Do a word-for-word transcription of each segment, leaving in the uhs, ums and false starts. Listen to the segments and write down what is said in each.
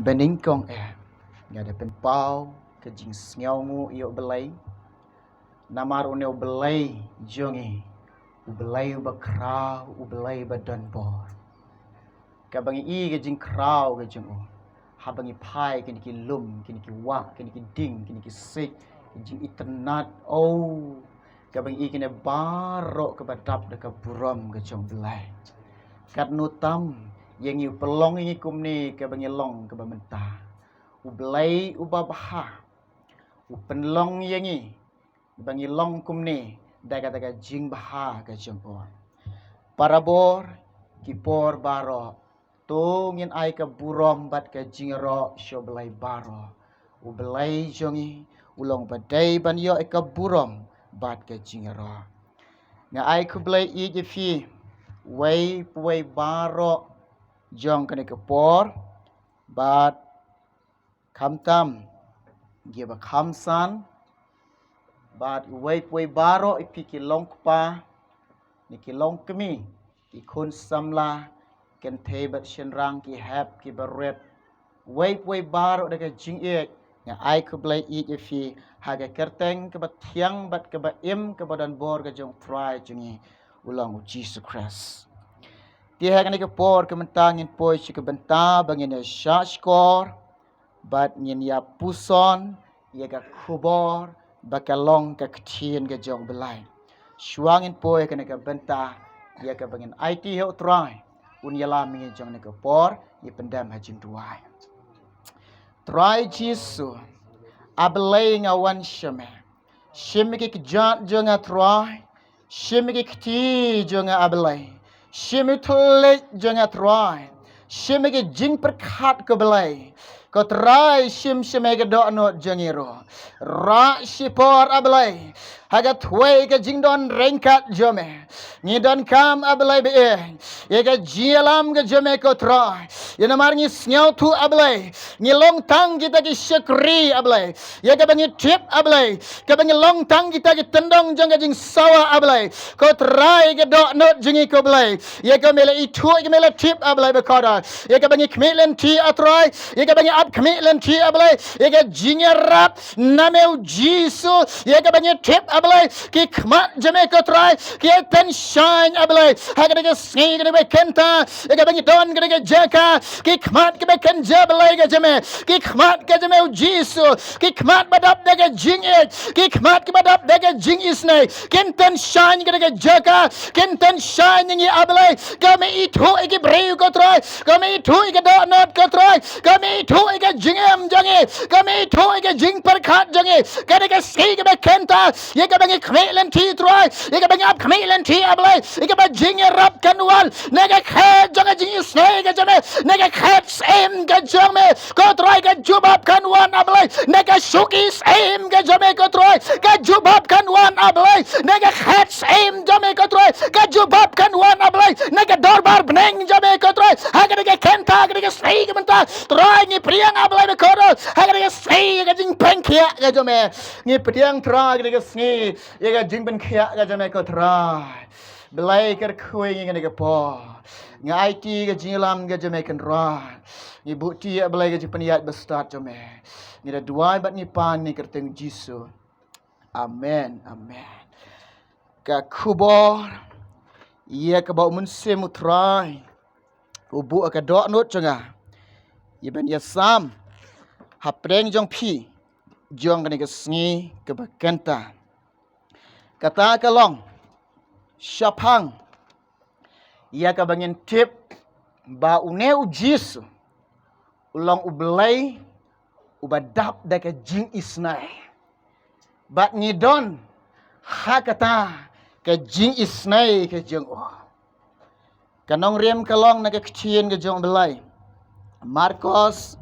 Banyngkong eh, nga da pynpaw ka jingsngewnguh ïa U Blei. Namar une U Blei jong ngi, U Blei uba khraw, U Blei uba don bor. Kaba ngi i ka jingkhraw ka jong u, haba ngi phai kine ki lum, kine ki wah, kine ki dieng, kine ki siej, ki jingitynnad, oh, kaba ngi i kine baroh kaba dap da ka burom ka jong U Blei. Katno tam ïa ngi u pynlong ïa ngi kumne kaba ngi long kaba mynta. U Blei uba bha u pynlong ïa ngi ba ngi long kumne da kata ka jingbha ka jong u. Parabor, ki por baroh to ngin ai ka burom bad ka jingïaroh sha U Blei baroh. U Blei jong ngi u long ba dei ban ïoh ïa ka burom bad ka jingïaroh. Nga ai khublei ïa phi wei pa wei baroh jong kane ka por bad khamtam kiba kham san bad uwei pa uwei baroh ïa phi ki long kpa ne ki long kmie, ki khun samla, kynthei bad shynrang, ki hep, ki barit, uwei pa uwei baroh da ka jingïeit nga ai khublei ïa phi ha ka kyrteng kaba thiang bad kaba im kaba don bor ka jong U Trai jong ngi u long U Jisu Khrist. Te ha kane ka por ka mynta ngin poi sha ka bynta ba ngin ïa shah shkor bad ngin ïa puson ïa ka khubor ba ka long ka ktien ka jong U Blei. Shuwa ngin poi kane ka bynta ïa kaba ngin aiti ha U Trai un ïalam ïa ngi jong kane ka por, ngi pyndem ha jingduwai. Trai Jisu, A Blei nga wan sha me. Shim ki kjat jong nga Trai. Shim ki kti jong nga A Blei. Shim i thylliej jong nga Trai. Shim ki jingpyrkhat ko Blei. Ko Trai shim shim ki dohnud jong ngi ruh. Rah shipor A Blei ha ka thwei ka jingdon ryngkat jong me. Ngi donkam A Blei ba ïa ka jingïalam ka jong me ko Trai. Ïa namar ngi sngewthuh A Blei ngi long tang kita ki shakri A Blei. Ïa kaba ngi tip A Blei kaba ngi long tang kita ki tyndong jong ka jingsawa A Blei. Ko Trai ka dohnud jong ngi ko Blei. Ïa kaba me la ithuh ïa kaba me la tip A Blei ba kordor. Ïa kaba ngi khmih lynti A Trai. Ïa kaba ngi ap khmih lynti A Blei. Ïa ka jingïarap na me U Jisu. Ïa kaba ngi tip A Blei ki khmat jong me ko Trai ki ïa tynshaiñ A Blei ha kane ka sngi kane ka kynta. Ïa kaba ngi don kane ka jaka ki khmat kiba kynja Blei ka jong me. Ki khmat ka jong me U Jisu. Ki khmat ba dap da ka jingïeit. Ki khmat kiba dap da ka jingisynei. Kin tynshaiñ kane ka jaka. Kin tynshaiñ ïa ngi A Blei. Ka me ithuh ïa ki briew ko Trai. Ka me ithuh ïa ka dohnud ko Trai. Ka me ithuh ïa ka jingim jong ngi. Ka me ithuh ïa ka jingpyrkhat jong ngi. Kane ka sngi kaba kynta ïa kaba ngi khmih lynti Trai, ïa kaba ngi ap khmih lynti A Blei, ïa kaba jingïarap kan wan na ka khet jong ka jingisynei ka jong me, na ka khet syiem ka jong me ko Trai, ka jubab kan wan A Blei na ka shuki syiem ka jong me ko Trai, ka jubab kan wan A Blei na ka khet syiem jong me ko Trai, ka jubab kan wan A Blei na ka dorbar bneng jong me ko Trai. Ha kane ka kynta, ha kane ka sngi ka mynta Trai ngi pdiang A Blei ba kordor ha kane ka sngi ka jingpynkhiah ka jong me. Ngi pdiang Trai kane ka sngi ïa ka jingpynkhiah ka jong me ko Trai. Blei kyrkhu ïa ngi kane ka por. Nga aiti ka jingïalam ka jong me Kynrad. Ngi buh ti ïa Blei ka jingpynïaid bastad jong me. Ngi da duwai bad ngi pan ïa ka kyrteng Jisu. Amen. Amen. Ka khubor ïa kaba u Mynsiem U Trai u buh ha ka dohnud jong nga ïa ban ïasam hapdeng jong phi jong kane ka sngi kaba kynta. Kata ka long shaphang ïa kaba ngin tip ba une U Jisu u long U Blei uba dap da ka jingisynei. Bad ngi don ha kata ka jingisynei ka jong u. Ka nongrim ka long na ka ktien ka jong U Blei. Markos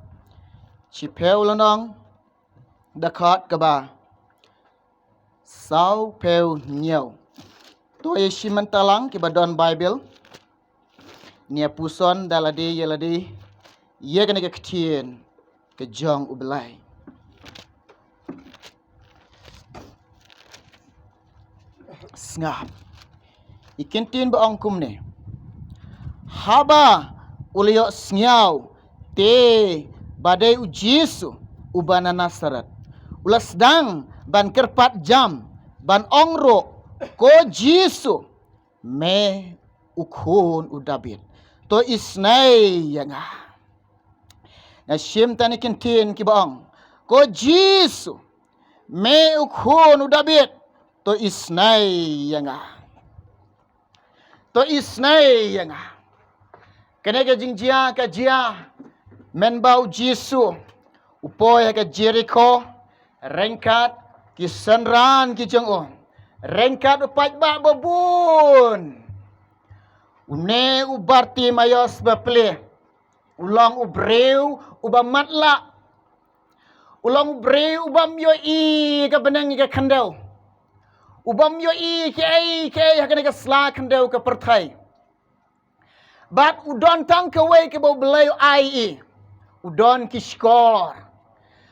shiphew lynnong, dkhot kaba sawphew hynñiew. To ïa shi mynta lang kiba don Baibl, ngin ïa puson da lade ïa lade ïa kane ka ktien ka jong U Blei. Sngap. I kyntien ba ong kumne: Haba u la ïohsngew te ba dei u Jisu uba na Nasaret, u la sdang ban kyrpad jam, ban ong ruh, "Ko Jisu, me u khun u Dabid, to isnei ïa nga." Nga shim tang ïa ki ktien kiba ong, "Ko Jisu, me u khun u Dabid, to isnei ïa nga. To isnei ïa nga." Kane ka jingjia ka jia mynba u Jisu u poi ha ka Jerikho ryngkat ki synran ki jong u, ryngkat u paidbah babun. Une u Bartimaios bapli u long u briew uba matlah. U long u briew u bym ïohi ka bneng ïa ka khyndew. U bym ïohi kaei kaei ha kane ka sla khyndew ka pyrthei. Bad u don tang kawei kaba U Blei u ai ïa u. U don ki shkor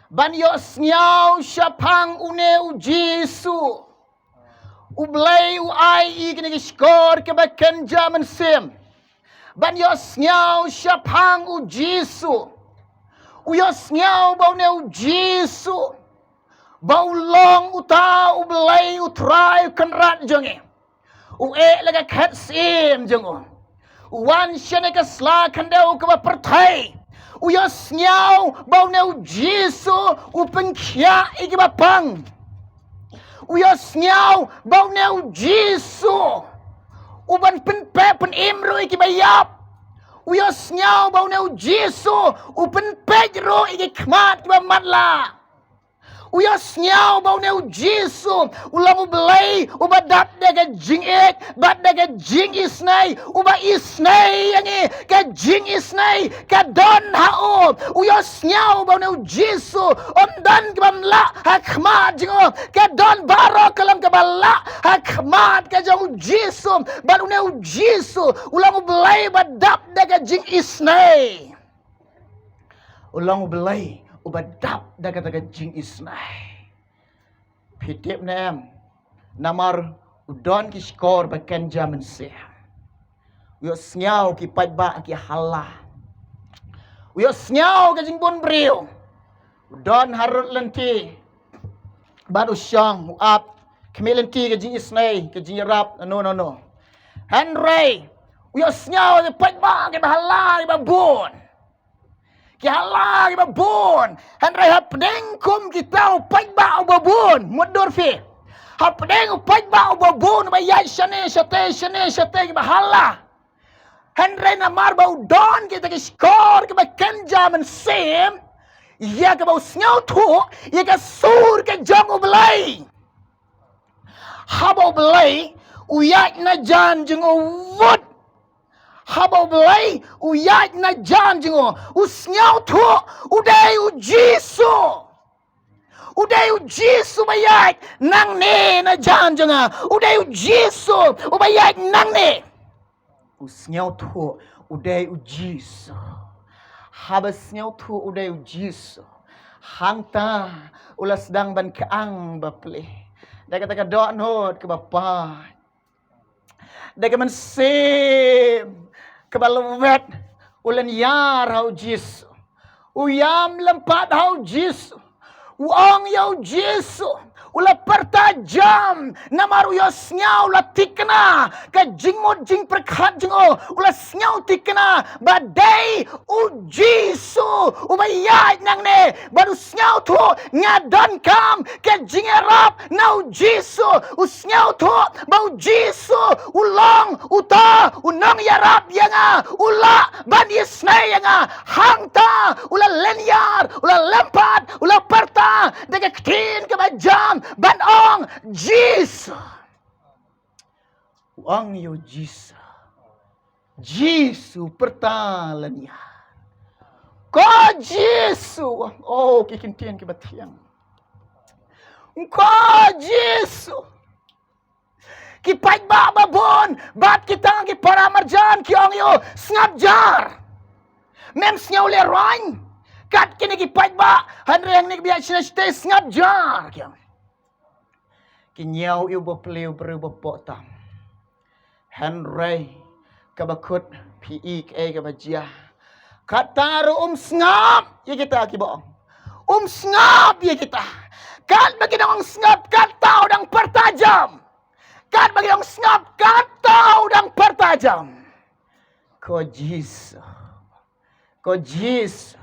ban ïohsngew shaphang une u Jisu. U Blei u ai ïa kine ki shkor kiba kynja mynsiem ban ïohsngew shaphang u Jisu. U ïohsngew ba une u Jisu, ba u long uta U Blei U Trai U Kynrad jong ngi. U eh la ka khet syiem jong u. U wan shane ka sla khyndew kaba pyrthei. U ïohsngew ba une u Jisu u pynkhiah ïa kiba pang. U ïohsngew ba une u Jisu u ban pynpep pynim ruh ïa kiba ïap. U ïohsngew ba une u Jisu u pynpeit ruh ïa ki khmat kiba matlah. U ïohsngew ba une u Jisu u long U Blei uba dap da ka jingïeit bad da ka jingisnei, uba isnei ïa ngi. Ka jingisnei ka don ha u. U ïohsngew ba une u Jisu um don kaba ym lah ha khmat jong u. Ka don baroh ka long kaba lah ha khmat ka jong u Jisu. Bad une u Jisu u long U Blei uba dap da ka jingisnei. U long U Blei uba dap da kata ka jingisnei. Phi tip ne em? Namar u don ki shkor ba kynja mynsiem. U ïohsngew ki paidbah ki hala. U ïohsngew ka jingbun briew. U don harud lynti bad u shong, u ap khmih lynti, ka jingisnei, ka jingïarap, no, no, no. Hynrei u ïohsngew ki paidbah kiba hala, kiba bun. Ki hala kiba bun. Hynrei hapdeng kum kita u paidbah uba bun, mutdur phi, hapdeng u paidbah uba bun, uba ïaid shane shatei, shane shatei, kiba hala, hynrei namar ba u don kita ki shkor kiba kynja mynsiem, ïa kaba u sngewthuh ïa ka sur ka jong U Blei. Haba U Blei u ïaid na jan jong u wut. Haba U Blei u ïaid na jan jong u, u sngewthuh u dei u Jisu. U dei u Jisu uba ïaid nangne na jan jong nga. U dei u Jisu uba ïaid nangne. U sngewthuh u dei u Jisu. Haba sngewthuh u dei u Jisu, hangta u la sdang ban kyang bapli da kata ka dohnud kaba pait. Da ka mynsiem kaba lwet u lynñiar ha u Jisu. U ïam lympat ha u Jisu. U ong ïa u Jisu. U la pyrta jam namar u ïohsngew, u la thikna ka jingmut jingpyrkhat jong u. U la sngew thikna ba dei u Jisu uba ïaid nangne. Bad u sngewthuh, nga donkam ka jingïarap na u Jisu. U sngewthuh ba u Jisu u long uta u nongïarap ïa nga, u lah ban isnei ïa nga. Hangta u la lynñiar, u la lympat, u la pyrta da ka ktien kaba jam ban ong, Jisu. U ong ïa u Jisu. Jisu, pyrta lynñiar. Ko Jisu. Oh, ki ktien kiba thiang. Ko Jisu. Ki paidbah babun bad kita ki para marjan ki ong ïa u, sngap jar. Mem sngew lehrain kat kine ki paidbah, hynrei hangne ki ba ïaid shane shatei, sngap jar ki ong. Ki ñiew ïa u bapli, u briew bapoh tam. Hynrei kaba kut, phi i kaei kaba jia? Kata ruh um sngap ïa kita kiba ong. Um sngap ïa kita. Katba ki dang ong sngap, kata u dang pyrta jam. Katba ki dang ong sngap, kata u dang pyrta jam. Ko Jisu. Ko Jisu.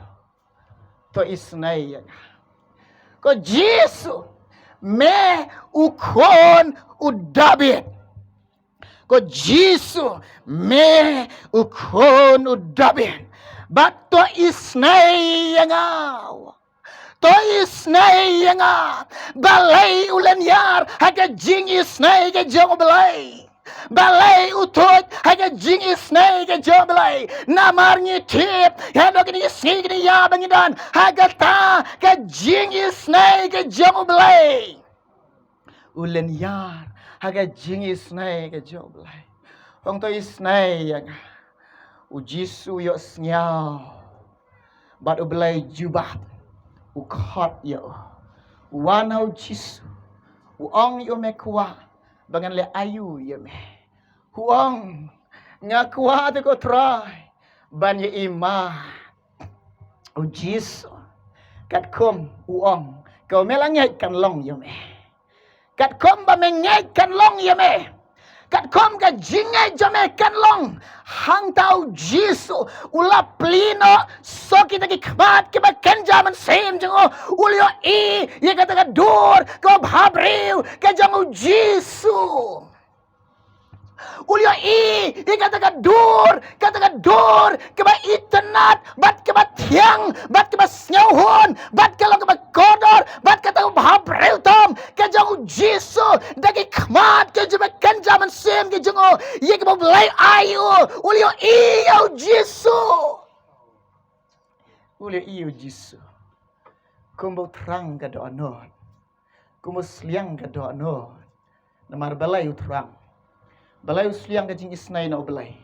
To isynei ïa nga. Ko Jisu. Me u khun u Dabid. Ko Jisu, me u khun u Dabid. Bad to isynei ïa nga. To isynei ïa nga. Balei u lyniar ha ka jingisynei ka jong U Blei? Balei u tuid ha ka jingisynei ka jong U Blei? Namar ngi tip, ha kine ki sngi kine ki ba ngi don, ha kata ka jingisynei ka jong U Blei. U lyniar ha ka jingisynei ka jong U Blei. Hangto isynei ïa nga. U Jisu u ïohsngew. Bad U Blei jubab. U khot ïa u. U wan ha u Jisu. U ong ïa u, me kwah ba ngan leh aïu ïa me? U ong, nga kwah te ko Trai ban ïa i mad. U Jisu, katkum u ong, ko me la ngeit kan long ïa me. Katkum ba me ngeit kan long ïa me. Katkum ka jingngeit jong me kan long. Hangta u Jisu u la plie noh sha kita ki khmat kiba kynja mynsiem jong u. U la ïohi ïa kata ka dur kaba bhabriew ka jong u Jisu. U la ïohi ïa kata ka dur, kata ka dur kaba itynnad bad kaba thiang bad kaba sngewhun bad ka long kaba kordor bad kata kaba bhabriew tam ka jong u Jisu da ki khmat ka jong u ba kynja mynsiem ka jong u, ïa kaba U Blei ai u. U la ïohi ïa u Jisu. U la ïohi ïa u Jisu. Kumba u thrang ka dohnud. Kumba u sliang ka dohnud. Namar balei u thrang? Balei u sliang ka jingisynei na U Blei?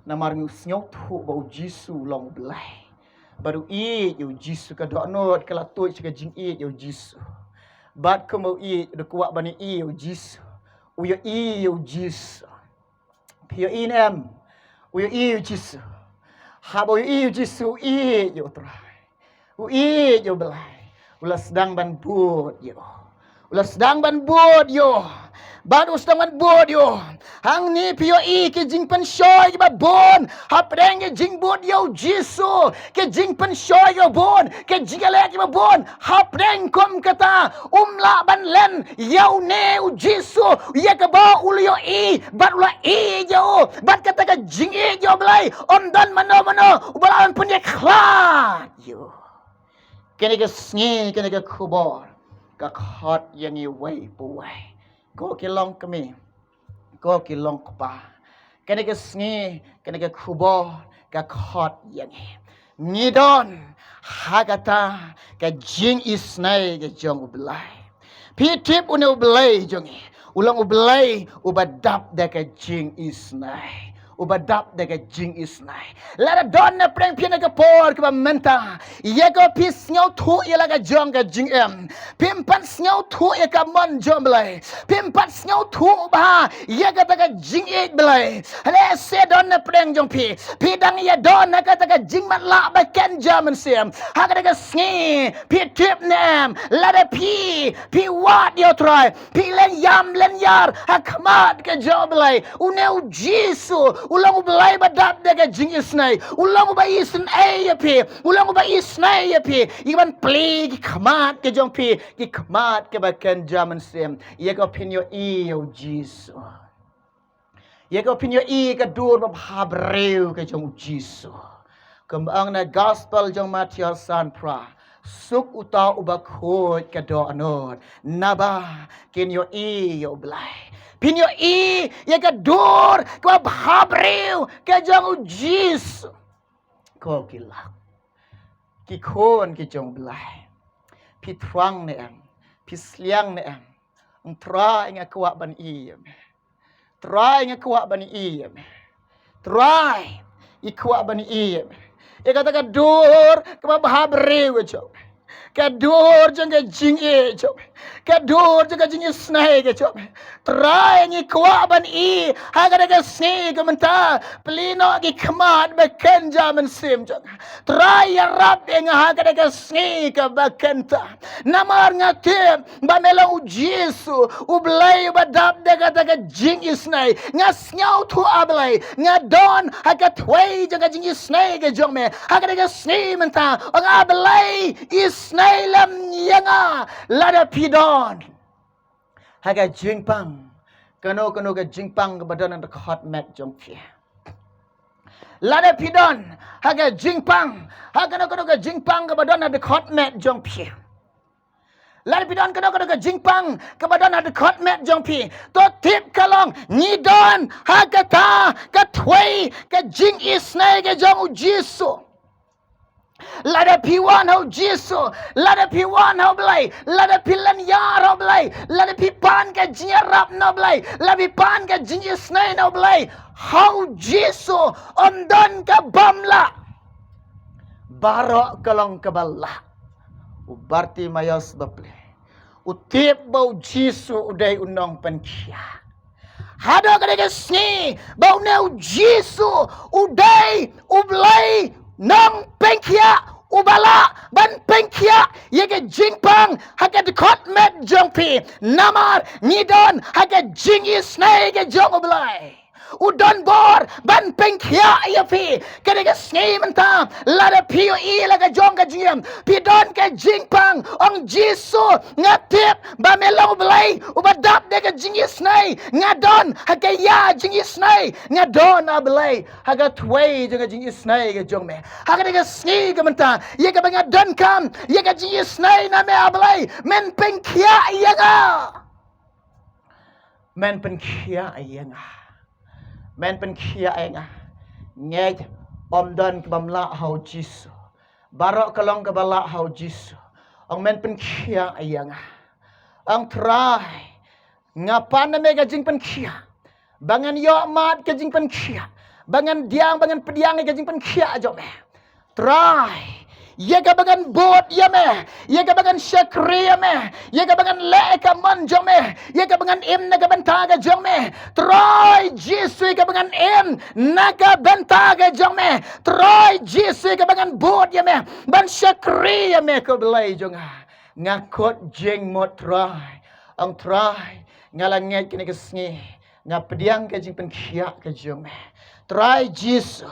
Namar u sngewthuh ba u Jisu u long U Blei. Bad u ïeit ïa u Jisu, ka dohnud ka la tuid sha ka jingïeit ïa u Jisu. Bad kumba u ïeit, u da kwah ban ïohi ïa u Jisu. U ïohi ïa u Jisu. Phi ïohi ne em? U ïohi ïa u Jisu. Haba u ïohi ïa u Jisu, u ïeit ïa u Trai. U ïeit ïa U Blei. U la sdang ban bud ïa u. U la sdang ban bud ïa u. Bad u sdang ban bud ïa u. Hangne phi ïohi ki jingpynshoi kiba bun hapdeng ki jingbud ïa u Jisu. Ki jingpynshoi kiba bun, ki jingïaleh kiba bun hapdeng kum kata. Um lah ban len ïa une u Jisu, ïa kaba u la ïohi bad u la ïeit ïa u. Bad kata ka jingïeit ïa U Blei, ym don mano mano uba lah ban pynïakhlad ïa u. Kane ka sngi, kane ka khubor ka khot ïa ngi uwei pa uwei. Ko ki longkmie, ko ki longkpa, kane ka sngi, kane ka khubor ka khot ïa ngi. Ngi don ha kata ka jingisynei ka jong U Blei. Phi tip une U Blei jong ngi u long U Blei uba dap da ka jingisynei. Uba dap da ka jingisynei. Lada don na pdeng phi na ka por kaba mynta, ïa ka phi sngewthuh ïa la ka jong ka jingim. Phim pat sngewthuh ïa ka mon jong U Blei. Phim pat sngewthuh bha ïa kata ka jingïeit Blei. Lehse don na pdeng jong phi, phi dang ïa don ha kata ka jingmatlah ba kynja mynsiem. Ha kata ka sngi phi tip ne em, lada phi, phi wad ïa U Trai, phi len ïam len ïar ha khmat ka jong U Blei. Une u Jisu u long U Blei ba dap da ka jingisynei. U long uba isynei ïa phi. U long uba isynei ïa phi ïa ban plie ki khmat ka jong phi, ki khmat kaba kynja mynsiem. Ïa ka phin ïohi ïa u Jisu. Ïa ka phin ïohi ka dur ba bhabriew ka jong u Jisu. Kumba ong na gospel jong Mathaios san phra, suk uta uba khuid ka dohnud, naba kin ïohi ïa U Blei. Phin ïohi ïa ka dur kaba bhabriew ka jong u Jisu. Ko ki lok, ki khun ki jong U Blei, phi thrang ne em? Phi sliang ne em? Ong, Trai, nga kwah ban ïohi ïa me. Trai, nga kwah ban ïohi ïa me. Trai, i kwah ban ïohi ïa me. Ïa kata ka dur kaba bhabriew ka jong me. Ka dur jong ka jingïeit jong me, ka dur jong ka jingisynei ka jong me. Trai, ngi kwah ban ïohi ha kane ka sngi ka mynta, plie noh ki khmat ba kynja mynsiem jong nga. Trai, ïarap ïa nga ha kane ka sngi kaba kynta. Namar nga tip ba me long U Jisu, U Blei uba dap da kata ka jingisynei. Nga sngewthuh, A Blei, nga don ha ka thwei jong ka jingisynei ka jong me. Ha kane ka sngi mynta, ong A Blei, isynei lem ïa nga. Lada phi don ha ka jingpang kano kano ka jingpang kaba don ha dkhot met jong phi, lada phi don ha ka jingpang, ha kano kano ka jingpang kaba don ha dkhot met jong phi, lada phi don kano kano ka jingpang kaba don ha dkhot met jong phi, to tip ka long ngi don ha kata ka thwei ka jingisynei ka jong U Jisu. Lada phi wan ha U Jisu, lada phi wan ha U Blei, lada phi lynñiar ha U Blei, lada phi pan ka jingïarap na U Blei, lada phi pan ka jingisynei na U Blei, ha U Jisu ym don ka bym lah. Baroh ka long kaba lah. U Bartimaios bapli, u tip ba U Jisu u dei u nongpynkhiah. Haduh kane ka sngi ba une U Jisu u dei U Blei nongpynkhiah, uba lah ban pynkhiah ïa ka jingpang ha ka dkhot met jong phi. Namar ngi don ha ka jingisynei ka jong U Blei. U don bor ban pynkhiah ïa phi. Kane ka sngi mynta, lada phi ïohi la ka jong ka jingim, phi don ka jingpang, ong Jisu, nga tip ba me long U Blei uba dap da ka jingisynei. Nga don ha ka ïa jingisynei. Nga don, A Blei, ha ka thwei jong ka jingisynei ka jong me. Ha kane ka sngi ka mynta, ïa kaba nga donkam, ïa ka jingisynei na me, A Blei, men pynkhiah ïa nga. Men pynkhiah ïa nga. Men pynkhiah ïa nga. Ngeit, ym don ka bym lah ha U Jisu. Baroh ka long kaba lah ha U Jisu. Ong men pynkhiah ïa nga. Ong Trai, nga pan na me ka jingpynkhiah. Ba ngan ïoh mad ka jingpynkhiah. Ba ngan pdiang, ba ngan pdiang ïa ka jingpynkhiah jong me. Trai, ïa kaba ngan bud ïa me, ïa kaba ngan shakri ïa me, ïa kaba ngan leh ïa ka mon jong me, ïa kaba ngan im na ka bynta ka jong me. Trai Jisu, ïa kaba ngan im na ka bynta ka jong me. Trai Jisu, ïa kaba ngan bud ïa me ban shakri ïa me, ko Blei jong nga. Nga kut jingmut Trai. Ong Trai, nga la ngeit kane ka sngi, nga pdiang ka jingpynkhiah ka jong me. Trai Jisu,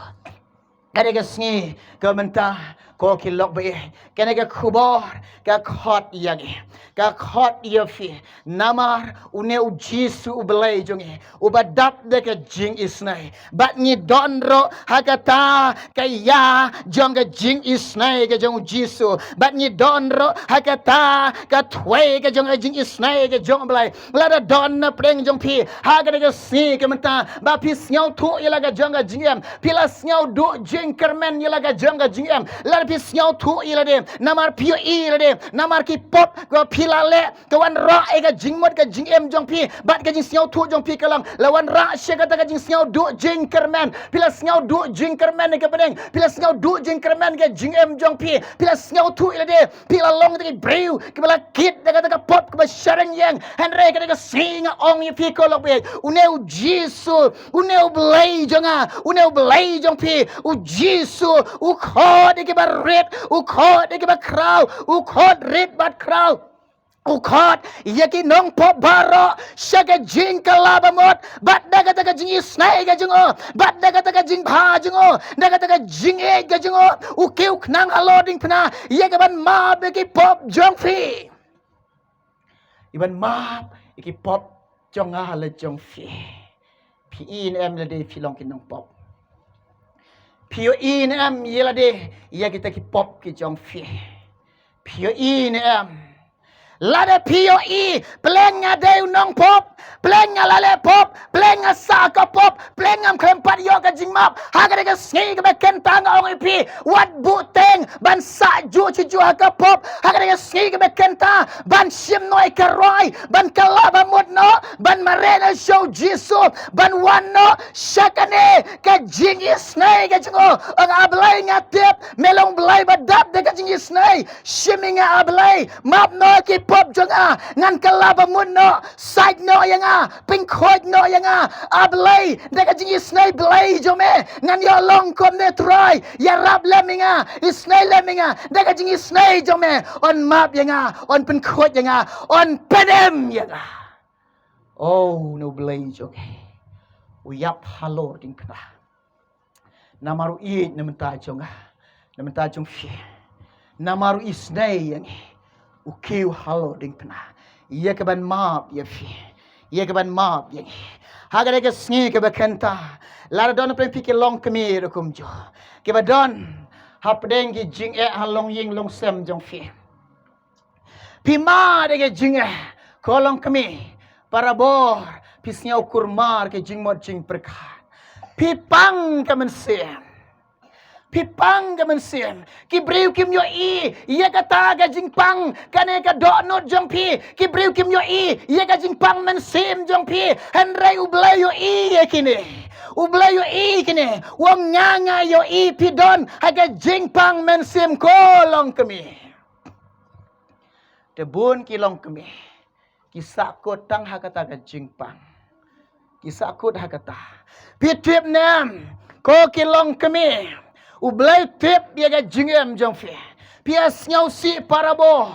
kane ka sngi ka mynta, ko ki lok baieit, kane ka khubor ka khot ïa ngi, ka khot ïa phi. Namar une U Jisu U Blei jong ngi, uba dap da ka jingisynei. Bad ngi don ruh ha kata ka ïa jong ka jingisynei ka jong U Jisu. Bad ngi don ruh ha kata ka thwei ka jong ka jingisynei ka jong U Blei. Lada don na pdeng jong phi ha kane ka sngi ka mynta ba phi sngewthuh ïa la ka jong ka jingim, phi la sngewduh jingkyrmen ïa la ka jong ka jingim, lada phi sngewthuh ïa lade, namar phi ïohi ïa lade, namar ki pop kiba phi la leh, ka wanrah ïa ka jingmut ka jingim jong phi. Bad ka jingsngewthuh jong phi ka long, la wanrah sha kata ka jingsngewduh jingkyrmen. Phi la sngewduh jingkyrmen ïa ka bneng, phi la sngewduh jingkyrmen ka jingim jong phi. Phi la sngewthuh ïa lade, phi la long kata ka briew kaba la kit da kata ka pop kaba shareng ïeng. Hynrei kata ka sngi nga ong ïa phi, ko lok baieit, une U Jisu, une U Blei jong nga, une U Blei jong phi, U Jisu, u khot ïa kiba rit, u khot ïa kiba khraw, u khot rit bad khraw. U khot ïa ki nongpop baroh sha ka jingkylla bamut, bad da kata ka jingisynei ka jong u, bad da kata ka jingbha jong u, da kata ka jingïeit ka jong u, u kiew khnang halor diengphna ïa kaban map ïa ki pop jong phi. Ïa ban map ïa ki pop jong nga la jong phi. Phi ïohi ne em ïa lade phi long ki nongpop? Phi ïohi ne em ïa lade ïa kita ki pop ki jong phi? Phi ïohi ne em? Lada phi ïohi, pleng nga dei u nongpop, pleng nga la leh pop, pleng nga sah ka pop, pleng ngam khlem pat ïoh ka jingmap, ha kane ka sngi kaba kynta nga ong ïa phi, wat buhteng, ban sah juh sha juh ha ka pop, ha kane ka sngi kaba kynta, ban shim noh ïa ka roi, ban kylla ba mut noh, ban mareh noh sha u Jisu, ban wan noh sha kane ka jingisynei ka jong u. Ong, A Blei, nga tip me long Blei ba dap da ka jingisynei. Shim ïa nga, A Blei, map noh ki pop jong nga, ngan kylla ba mut noh, sait noh ïa nga, pynkhuid noh ïa nga, A Blei, da ka jingisynei Blei jong me, ngan ïoh long kumne Trai, ïarap lem ïa nga, isynei lem ïa nga, da ka jingisynei jong me, un map ïa nga, un pynkhuid ïa nga, un pynim ïa nga. Oh, une u Blei jong ngi, u ïap halor diengphna. Namar u ïeit na bynta jong nga, na bynta jong phi. Namar u isynei ïa ngi, u kiew halor diengphna, ïa kaban map ïa phi, ïa kaban map ïa ngi. Ha kane ka sngi kaba kynta, lada don pdeng phi ki longkmie ruh kumjuh, kiba don hapdeng ki jingeh ha longïing longsem jong phi. Phi mad ïa ka jingeh, ko longkmie, barabor phi sngew kulmar ka jingmut jingpyrkhat. Phi pang ka mynsiem. Phi pang ka mynsiem. Ki briew kim ïohi ïa kata ka jingpang, kane ka dohnud jong phi. Ki briew kim ïohi ïa ka jingpang mynsiem jong phi. Hynrei U Blei u ïohi ïa kine. U Blei u ïohi kine. U ong, nga, nga ïohi phi don ha ka jingpang mynsiem, ko longkmie. Te bun ki longkmie ki sahkut tang ha kata ka jingpang. Ki sahkut ha kata. Phi tip ne em, ko ki longkmie, U Blei u tip ïa ka jingim jong phi. Phi ïa sngewsih barabor,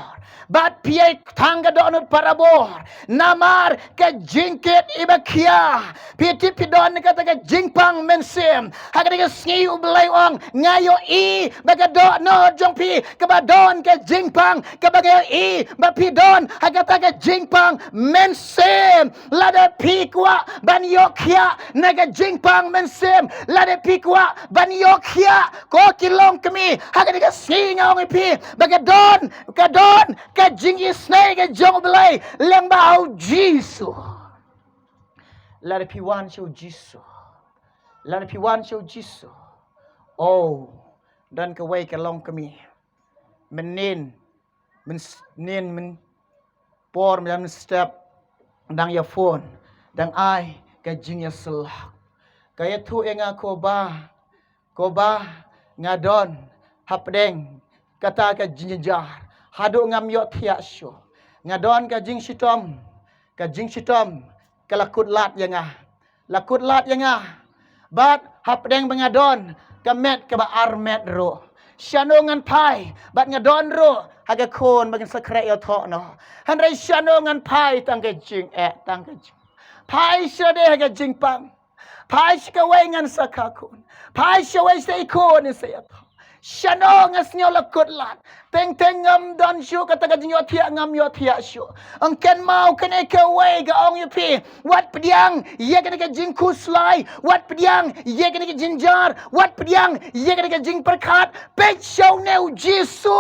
bad phi ïa tang ka dohnud barabor. Namar ka jingkit iba khia. Phi tip phi don kata ka jingpang mynsiem. Ha kata ka sngi U Blei u ong, nga ïohi ba ka dohnud jong phi kaba don ka jingpang, kaba nga ïohi ba phi don ha kata ka jingpang mynsiem. Lada phi kwah ban ïoh khiah na ka jingpang mynsiem, lada phi kwah ban ïoh khiah, ko ki longkmie, ha kata ka sngi nga ong ïa phi ba ka don, ka don ka jingisynei ka jong U Blei lyngba ha U Jisu. Lada phi wan sha U Jisu. Lada phi wan sha U Jisu. Oh, don kawei ka longkmie. Mynnin, mynnin, mynnin por, mynstep, dang ïa phone, dang ai ka jingïasyllok. Ka ïathuh ïa nga, ko bah, ko bah, nga don hapdeng kata ka jingjynjar haduh ngam ïohthiah shuh. Nga don ka jingshitom, ka jingshitom ka la kut lad ïa nga. La kut lad ïa nga. Bad hapdeng ba nga don ka met kaba armet ruh, shano ngan phai? Bad nga don ruh ha ka khun ba ngin sa khreh ïathoh noh. Hynrei shano ngan phai tang ka jingeh, tang ka jing, phai sha lade ha ka jingpang. Phai sha kawei ngan sa kha khun. Phai sha kawei sha i khun in sa ïathoh. Shano nga sngew la kut lad. Teng teng ngam don shuh kata ka jingïohthiah, ngam ïohthiah shuh. Ong, kynmaw, kane kawei ka ong ïa phi. Wat pdiang ïa kane ka jingkhuslai. Wat pdiang ïa kane ka jingjynjar. Wat pdiang ïa kane ka jingpyrkhat. Peit sha une U Jisu.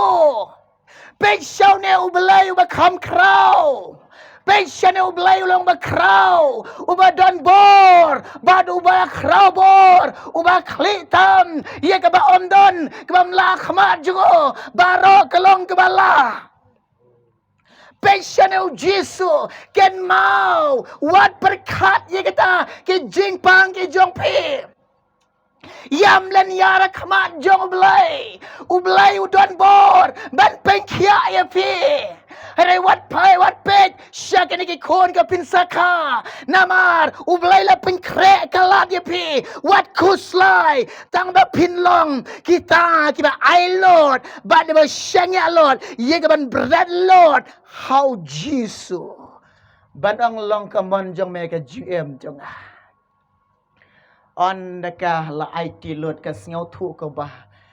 Peit sha une U Blei uba kham khraw. Peit sha une U Blei u long uba khraw, uba don bor, bad uba khraw bor, uba khlieh tam ïa kaba ym don, kaba ym lah ha khmat jong u, baroh ka long kaba lah. Peit sha une U Jisu, kynmaw, wat pyrkhat ïa kita ki jingpang ki jong phi. Ïam lynñiar ha khmat jong U Blei. U Blei u don bor ban pynkhiah ïa phi. Hynrei wat phai, wat peit sha kine ki khun kiba phin sa kha. Namar U Blei la pynkhreh ka lad ïa phi. Wat khuslai, tang ba phin long kita kiba ai lut bad kiba shaniah lut ïa kaban bret lut ha U Jisu. Ban ong, long ka mon jong me ka jingim jong nga. Ynda ka la aiti lut, ka sngewthuh ka ba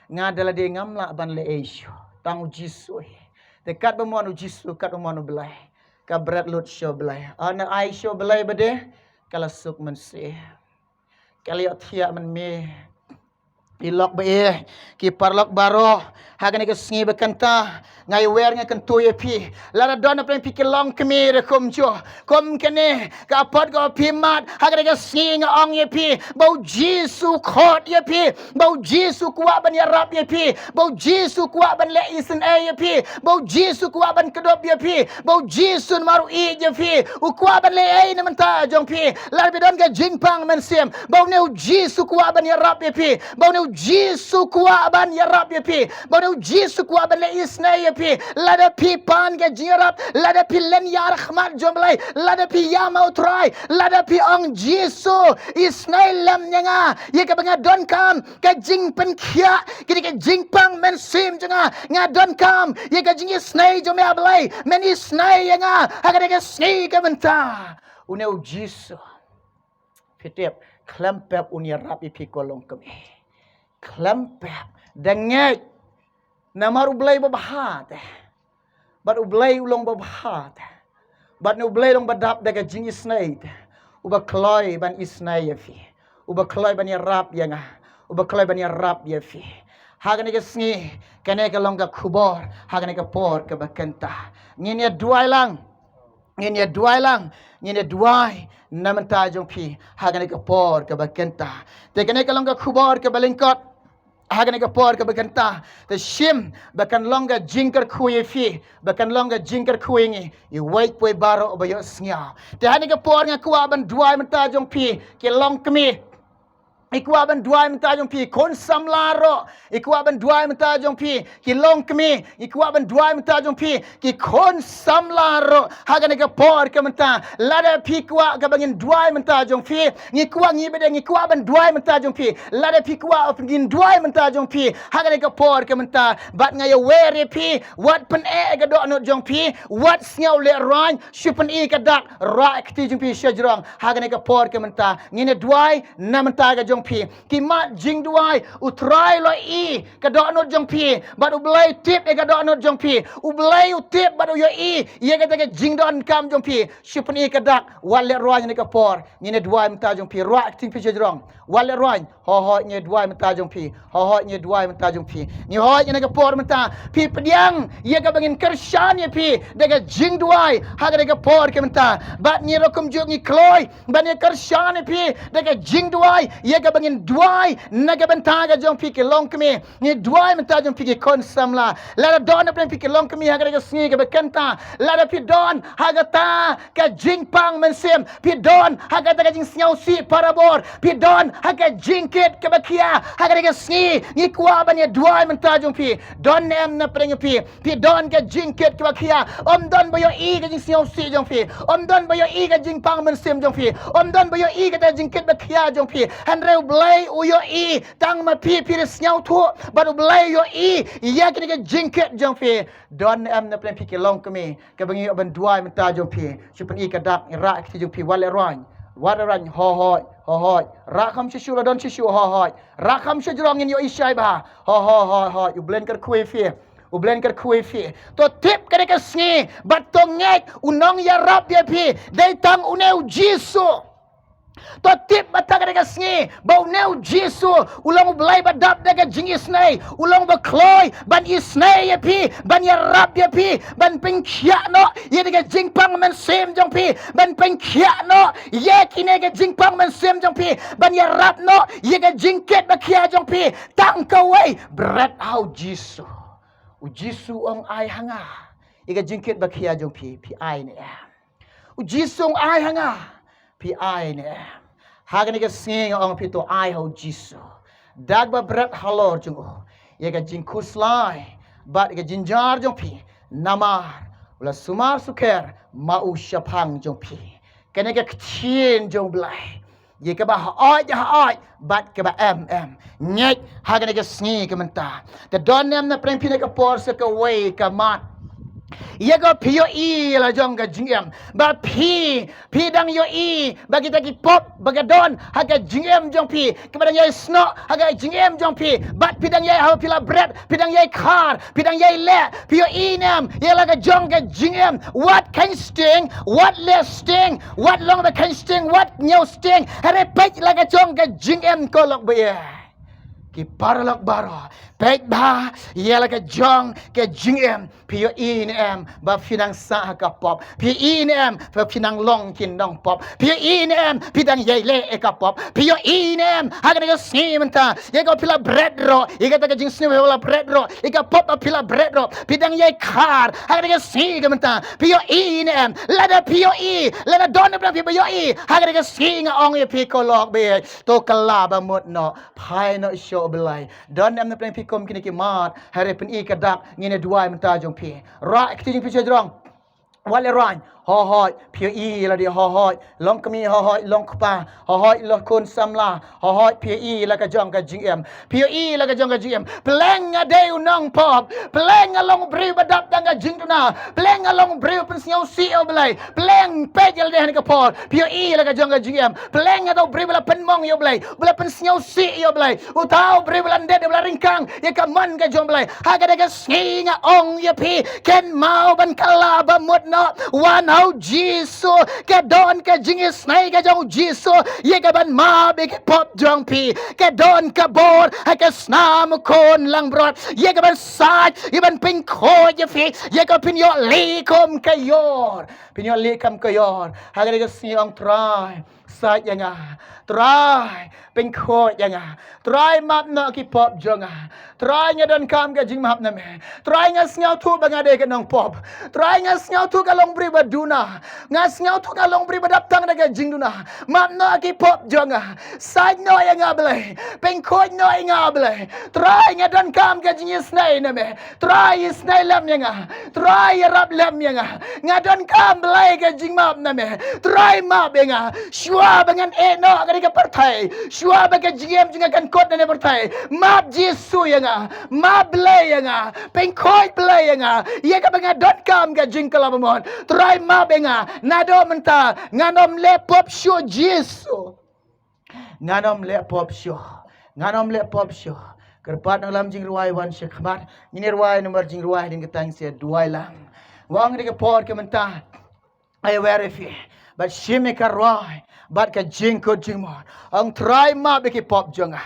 nga da lade ngam lah ban leh ei shuh, tang U Jisu hi. Te katba mon U Jisu, katba mon U Blei, ka bret lut sha U Blei. Ynda ai sha U Blei ba dei, ka la suk mynsiem. Ka la ïohthiah mynmiet. I lok ba ïeit, ki paralok baroh, Ha kane ka sngi ba kynta, nga ïawer nga kyntu ïa phi. Lada don na pdeng phi ki longkmie ruh kumjuh. Kum kane, ka apot ka phi mad, ha kane ka sngi nga ong ïa phi. Ba u Jisu khot ïa phi. Ba u Jisu kwah ban ïarap ïa phi. Ba u Jisu kwah ban leh isynei ïa phi. Ba u Jisu kwah ban kdup ïa phi. Ba u Jisu namar u ïeit ïa phi. U kwah ban leh ei na bynta jong phi. Lada phi don ka jingpang mynsiem. Ba une u Jisu kwah ban ïarap ïa phi. Ba une u Jisu kwah ban ïarap ïa phi. Ba une u Jisu kwah ban leh isynei ïa phi. Lada phi pan ka jingïarap. Lada phi len ïa ka khmat jong u Blei. Lada phi ïam ha u Trai. Lada phi ong Jisu. Isynei lem ïa nga. Ïa kaba nga donkam. Ka jingpynkhiah. Kane ka jingpang mynsiem jong nga. Nga donkam. Ïa ka jingisynei jong me ah Blei. Men isynei ïa nga. Ha kane ka sngi ka mynta. Une u Jisu. Phi tip, khlem pep un ïarap ïa phi ko longkmie. Khlem pep, da ngeit. Namar u Blei ba bha te. Bad u Blei u long ba bha te. Bad une u Blei long ba dap da ka jingisynei te. Uba kloi ban isynei ïa phi. Uba kloi ban ïarap ïa nga. Uba kloi ban ïarap ïa phi. Ha kane ka sngi, kane ka long ka khubor, ha kane ka por kaba kynta. Ngin ïa duwai lang. Ngin ïa duwai lang, ngin ïa duwai na bynta jong phi, ha kane ka por kaba kynta. Te kane ka long ka khubor kaba lyngkot, ha kane ka por kaba kynta. Te shim, ba kan long ka jingkyrkhu ïa phi, ba kan long ka jingkyrkhu ïa ngi, ïa uwei pa uwei baroh ba ïohsngew. Te ha kane ka por nga kwah ban duwai na bynta jong phi, ki longkmie. Ngi kwah ban duwai na bynta jong phi, khun samla ruh. Ngi kwah ban duwai na bynta jong phi, ki longkmie. Ngi kwah ban duwai na bynta jong phi, ki khun samla ruh. Ha kane ka por ka mynta. Lada phi kwah kaba ngin duwai na bynta jong phi. Ngi kwah ngi bad ngi kwah ban duwai na bynta jong phi. Lada phi kwah ngin duwai na bynta jong phi. Ha kane ka por ka mynta. Bad nga ïawer ïa phi. Wat pyneh ka dohnud jong phi. Wat sngew lehraiñ. Shu pyni ka dak. Rah kti jong phi sha jrong. Ha kane ka por ka mynta. Ngin ïa duwai na bynta ka jong phi. Ki mad jingduwai, u Trai u la ïohi ka dohnud jong phi, bad u Blei u tip ïa ka dohnud jong phi. U Blei u tip bad u ïohi ïa kata ka jingdonkam jong phi. Shu pyni ka dak, wat lehraiñ ha kane ka por. Ngin ïa duwai na bynta jong phi, rah kti jong phi sha jrong. Wat lehraiñ, hooid hooid ngin ïa duwai na bynta jong phi. Hooid hooid ngin ïa duwai na bynta jong phi. Ngi hooid ha kane ka por mynta. Phi pdiang ïa kaba ngin kyrshan ïa phi da ka jingduwai ha kane ka por ka mynta. Bad ngi ruh kumjuh ngi kloi ban ïa kyrshan ïa phi da ka jingduwai, ïa kaba ngin duwai na ka bynta ka jong phi ki longkmie, ngi duwai na bynta jong phi ki khun samla. Lada don na pdeng phi ki longkmie ha kane ka sngi kaba kynta, lada phi don ha kata ka jingpang mynsiem, phi don ha kata ka jingsngewsih parabor, phi don ha ka jingkit kaba khia ha kane ka sngi, ngi kwah ban ïa duwai na bynta jong phi. Don ne em na pdeng phi Phi don ka jingkit kaba khia. Ym don ba ïohi ka jingsngewsih jong phi. Ym don ba ïohi ka jingpang mynsiem jong phi. Ym don ba ïohi kata jingkit ba khia jong phi. Hynrei u Blei u ïohi tang ma phi, phi da sngewthuh. Bad u Blei u ïohi ïa kane ka jingkit jong phi. Don ne em na pdeng phi ki longkmie kaba ngi ïoh ban duwai na bynta jong phi. Shu pyni ka dak, ngi rah kti jong phi, wat lehraiñ. Wat lehraiñ, hooid hooid, hooid hooid. Rah kham shuh shuh, la don shuh shuh, hooid hooid. Rah kham shuh jrong, ngin ïohi shai bha. Hooid hooid hooid hooid. U Blei un kyrkhu ïa phi. U Blei un kyrkhu ïa phi. To tip kane ka sngi bad to ngeit u nongïarap ïa phi dei tang une u Jisu. To tip bad ha kane ka sngi ba une u Jisu u long u Blei ba dap da ka jingisynei, u long ba kloi ban isynei ïa phi, ban ïarap ïa phi, ban pynkhiah noh ïa kane ka jingpang mynsiem jong phi, ban pynkhiah noh ïa kane ka jingpang mynsiem jong phi, ban ïarap noh ïa ka jingkit ba khia jong phi. Tang kawei, bret ha u Jisu. U Jisu u ong, ai ha nga ïa ka jingkit ba khia jong phi, phi ai ne em? U Jisu u ong, ai ha nga, phi ai ne em? Ha kane ka sngi nga ong phi, to ai ha u Jisu. Da kaba bret halor jong u ïa ka jingkhuslai bad ïa ka jynjar jong phi, namar u la sumar sukher ma u shaphang jong phi. Kane ka ktien jong u Blei. Ïa kaba hooid hooid bad kaba em em. Ngeit ha kane ka sngi ka mynta. Te don ne em na pdeng phi na ka por sa kawei ka mat, ïa ka phi ïohi la jong ka jingim ba phi, phi dang ïohi ba kita ki pop ba ka don ha ka jingim jong phi, kaba dang ïai snoh ha ka jingim jong phi, bad phi dang ïai, haba phi la bret, phi dang ïai khar, phi dang ïai leh, phi ïohi ne em ïa la ka jong ka jingim? Wat kheiñ sting, wat leh sting, wat long ba kheiñ sting, wat ñiew sting. Hynrei peit la ka jong ka jingim, ko lok baieit, ki paralok baroh, Peit bha ïa la ka jong ka jingim. Phi ïohi ne em ba phi nang sah ha ka pop? Phi ïohi ne em ba phi nang long ki nongpop? Phi ïohi ne em phi dang ïai leh ïa ka pop? Phi ïohi ne em ha kane ka sngi mynta ïa ka phi la bret ruh, ïa kata ka jingsniew phi la bret ruh, ïa ka pop phi la bret ruh, phi dang ïai khar ha kane ka sngi ka mynta? Phi ïohi ne em? Lada phi ïohi, lada don ne em phi ba ïohi ha kane ka sngi, nga ong ïa phi, ko lok beit, to kylla ba mut noh, phai noh sha U Blei. Don ne em na pdeng phi kum kine ki mat, hynrei pyni ka dak, ngin ïa duwai mynta jong phi. Rah kti jong phi sha jrong. Wat leh raiñ. Hooid, phi ïohi lade, hooid. Long kmie, hooid, long kpa, hooid, long khun samla, hooid, phi ïohi la ka jong ka jingim. Phi ïohi la ka jong ka jingim. Pleng nga dei u nongpop. Pleng nga long u briew ba dap tang ka jingduna. Pleng nga long u briew pynsngewsih ïa U Blei. Pleng, peit ïa lade ha kane ka por. Phi ïohi la ka jong ka jingim. Pleng nga dei u briew ba la pynmong ïa U Blei, ba la pynsngewsih ïa U Blei. Uta u briew ba la ndet, ba la ryngkang ïa ka mon ka jong U Blei. Ha kane ka sngi nga ong ïa phi, kynmaw ban kylla ba mut noh. Wan ha U Jisu. Ka don ka jingisynei ka jong U Jisu ïa ka ban map ïa ki pop jong phi. Ka don ka bor ha ka snam u khun langbrot ïa ka ban sait, ïa ban pynkhuid ïa phi, ïa ka phin ïohi kum ka ïor. Phin ïohi kum ka ïor. Ha kane ka sngi ong, Trai, sait ïa nga. Trai, pynkhuid ïa nga. Trai, map noh ki pop jong nga. Trai, nga donkam ka jingmap na me. Trai, nga sngewthuh ba nga dei ka nongpop. Trai, nga sngewthuh nga long briew ba duna. Nga sngewthuh nga long briew ba dap tang da ka jingduna. Map noh ki pop jong nga. Sait noh ïa nga, Blei. Pynkhuid noh ïa nga, Blei. Trai, nga donkam ka jingisynei na me. Trai, isynei lem ïa nga. Trai, ïarap lem ïa nga. Nga donkam, Blei, ka jingmap na me. Trai, map ïa nga. Shuwa ba ngan ïeh noh ha kane ka pyrthei, shuwa ba ka jingim jong nga kan kut na kane ka pyrthei, map, Jisu, ïa nga. Map, Blei, ïa nga. Pynkhuid, Blei, ïa nga ïa kaba nga donkam ka jingkylla ba mut. Trai, map ïa nga. Naduh mynta ngan ym leh pop shuh, Jisu. Ngan ym leh pop shuh. Ngan ym leh pop shuh. Kyrpad nonglam jingrwai, wan sha khmat. Ngin ïa rwai namar jingrwai hadien kata ngin sa duwai lang. Wan ha kane ka por ka mynta, ai wer ïa phi bad shim ïa ka rwai bad ka jingkut jingmut. Ong, Trai, map ïa ki pop jong nga.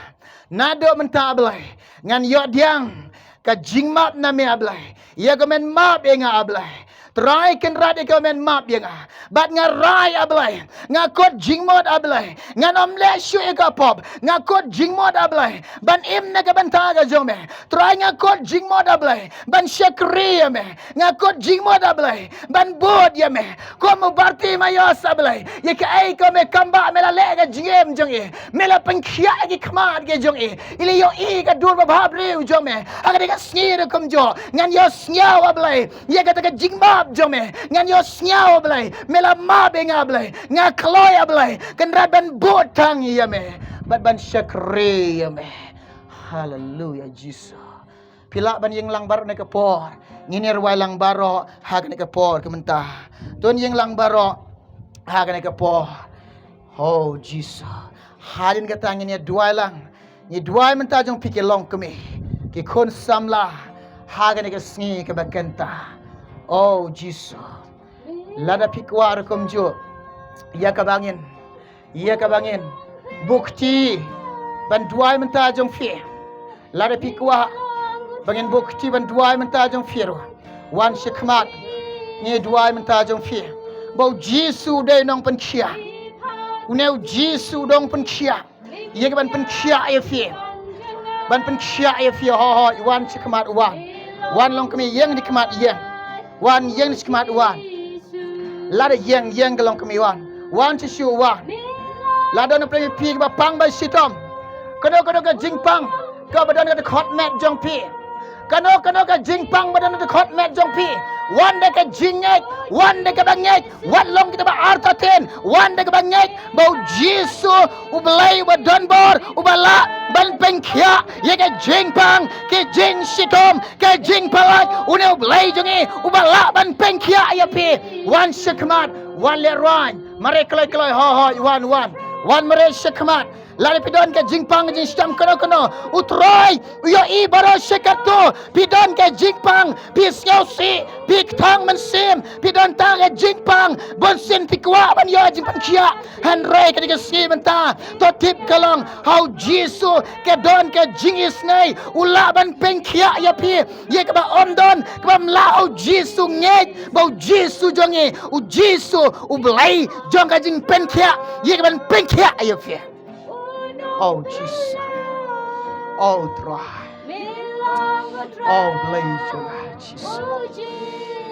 Naduh mynta, Blei, ngan ïoh pdiang ka jingmap na me, A Blei. Ïa ka men map ïa nga, A Blei. Trai Kynrad, ïa ka men map ïa nga. Bad nga rai, A Blei, nga kut jingmut, A Blei, ngan ym leh shuh ïa ka pop. Nga kut jingmut, A Blei, ban im na ka bynta ka jong me. Trai, nga kut jingmut, A Blei, ban shakri ïa me. Nga kut jingmut, A Blei, ban bud ïa me. Kum u Bartimaios, A Blei, ïa kaei ka me kam, ba me la leh ha ka jingim jong i. Me la pynkhiah ïa ki khmat ki jong i. I la ïohi ïa ka dur babha briew jong me. Ha kane ka sngi ruh kumjuh, ngan ïohsngew, A Blei, ïa kata ka jingmap jong me. Ngan ïohsngew, A Blei, me la map ïa nga, A Blei. Nga kloi, A Blei, Kynrad, ban bud tang ïa me bad ban shakri ïa me. Haleluia, Jisu. Phi lah ban ïeng lang baroh ha kane ka por. Ngin ïa rwai lang baroh ha kane ka por ka mynta. To ïeng lang baroh ha kane ka por. Oh, Jisu. Hadien kata ngin ïa duwai lang. Ngi duwai mynta jong phi ki longkmie, ki khun samla ha kane ka sngi kaba kynta. Oh, Jisu. Lada phi kwah ruh kumjuh, ïa kaba ngin, ïa kaba ngin buh kti ban duwai mynta jong phi. Lada phi kwah ba ngin buh kti ban duwai mynta jong phi ruh, wan sha khmat. Ngi duwai mynta jong phi ba U Jisu u dei u nongpynkhiah. Une U Jisu u nongpynkhiah. Ïa ka ban pynkhiah ïa phi. Ban pynkhiah ïa phi, hooid, wan sha khmat, wan. Wan longkmie, ïeng sha khmat, ïeng. Wan, ïeng sha khmat, wan. Lada ïeng, ïeng ka longkmie, wan. Wan shisha, wan. Lada na pdeng phi kaba pang ba shitom. Kano kano ka jingpang kaba don ha ka dkhot met jong phi. Kano kano ka jingpang ba don ha ka dkhot met jong phi, wan da ka jingngeit, wan da kaba ngeit, wat long kita ba artatien, wan da kaba ngeit ba U Jisu U Blei uba don bor, uba lah ban pynkhiah ïa ka jingpang, ka jingshitom, ka jingpyllait. Une U Blei jong ngi uba lah ban pynkhiah ïa phi. Wan sha khmat, wan leh rwai. Mareh kloi kloi, hooid, wan, wan. Wan mareh sha khmat. Lada phi don ka jingpang jingshitom kano kano, U Trai u ïohi baroh shi katto. Phi don ka jingpang, phi sngewsih, phi kthang mynsiem, phi don tang ka jingpang, bunsien phi kwah ban ïoh jingpynkhiah. Hynrei ka dei ka sngi mynta, to tip ka long ha U Jisu ka don ka jingisynei, u lah ban pynkhiah ïa phi. Ïa kaba ym don kaba ym lah U Jisu ngeit ba U Jisu jong ngi, U Jisu U Blei jong ka jingpynkhiah, ïa kaban pynkhiah ïa phi. O Jisu. O Trai. O Blei jong nga, Jisu.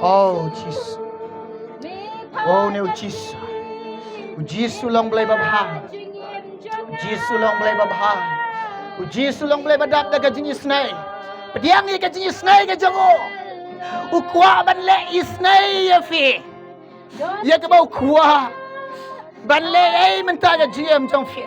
O Jisu. O ne U Jisu. U Jisu long Blei babha. U Jisu long Blei babha. U Jisu long Blei badap da ka jingisynei. Pdiang ïa ka jingisynei ka jong u. U kwah ban leh isynei ïa phi. Ïa kaba u kwah ban leh ei mynta ka jingim jong phi.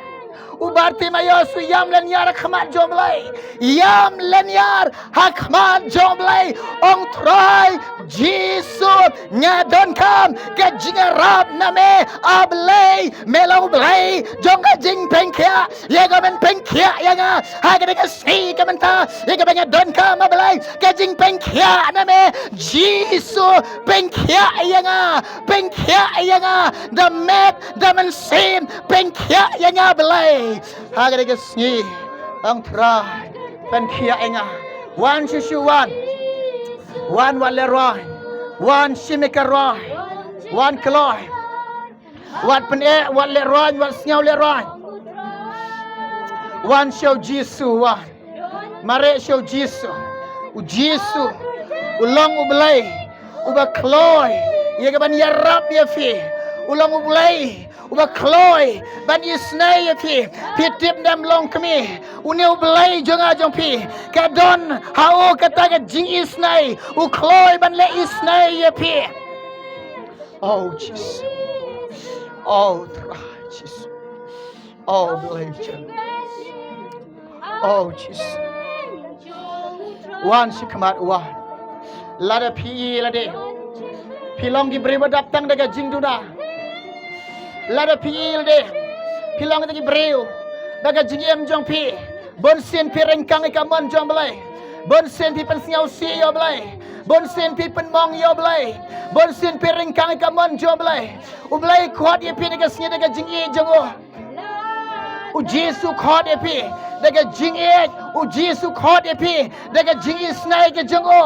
U Bartimaeus u ïam lynñiar ha khmat jong U Blei. Ïam lynñiar ha khmat jong U Blei. Ong, Trai Jisu, nga donkam ka jingïarap na me, A Blei, me long U Blei jong ka jingpynkhiah. Ïa kaban pynkhiah ïa nga ha kane ka sngi ka mynta. Ïa kaba nga donkam, A Blei, ka jingpynkhiah na me. Jisu, pynkhiah ïa nga, pynkhiah ïa nga da met da mynsiem, pynkhiah ïa nga, Blei. Ha kane ka sngi, ong, Trai, pynkhiah ïa nga. Wan shuh shuh, wan. Wan, wat lehraiñ. Wan shim ïa ka raiñ. Wan kloi. Wat pyneh, wat lehraiñ, wat sngew lehraiñ. Wan sha U Jisu, wan. Mareh sha U Jisu. U Jisu u long U Blei uba kloi ïa kaban ïarap ïa phi. U long U Blei uba kloi ban isynei ïa phi. Phi tip ne em, long kmie, une U Blei jong nga jong phi, ka don ha u kata ka jingisynei. U kloi ban leh isynei ïa phi. O Jisu. O Trai Jisu. O Blei jong nga. O Jisu. Wan sha khmat, wan. Lada phi i lade phi long ki briew ba dap tang da ka jingduna, lada phi i lade phi long ki briew ba ka jingim jong phi, bunsien phi ryngkang ïa ka mon jong U Blei, bunsien phi pynsngewsih ïa U Blei, bunsien phi pynmong ïa U Blei, bunsien phi ryngkang ïa ka mon jong U Blei. U Blei u khot ïa phi da ka sngi da ka jingïeit jong u. U Jisu u khot ïa phi da ka jingïeit. U Jisu u khot ïa phi da ka jingisynei ka jong u.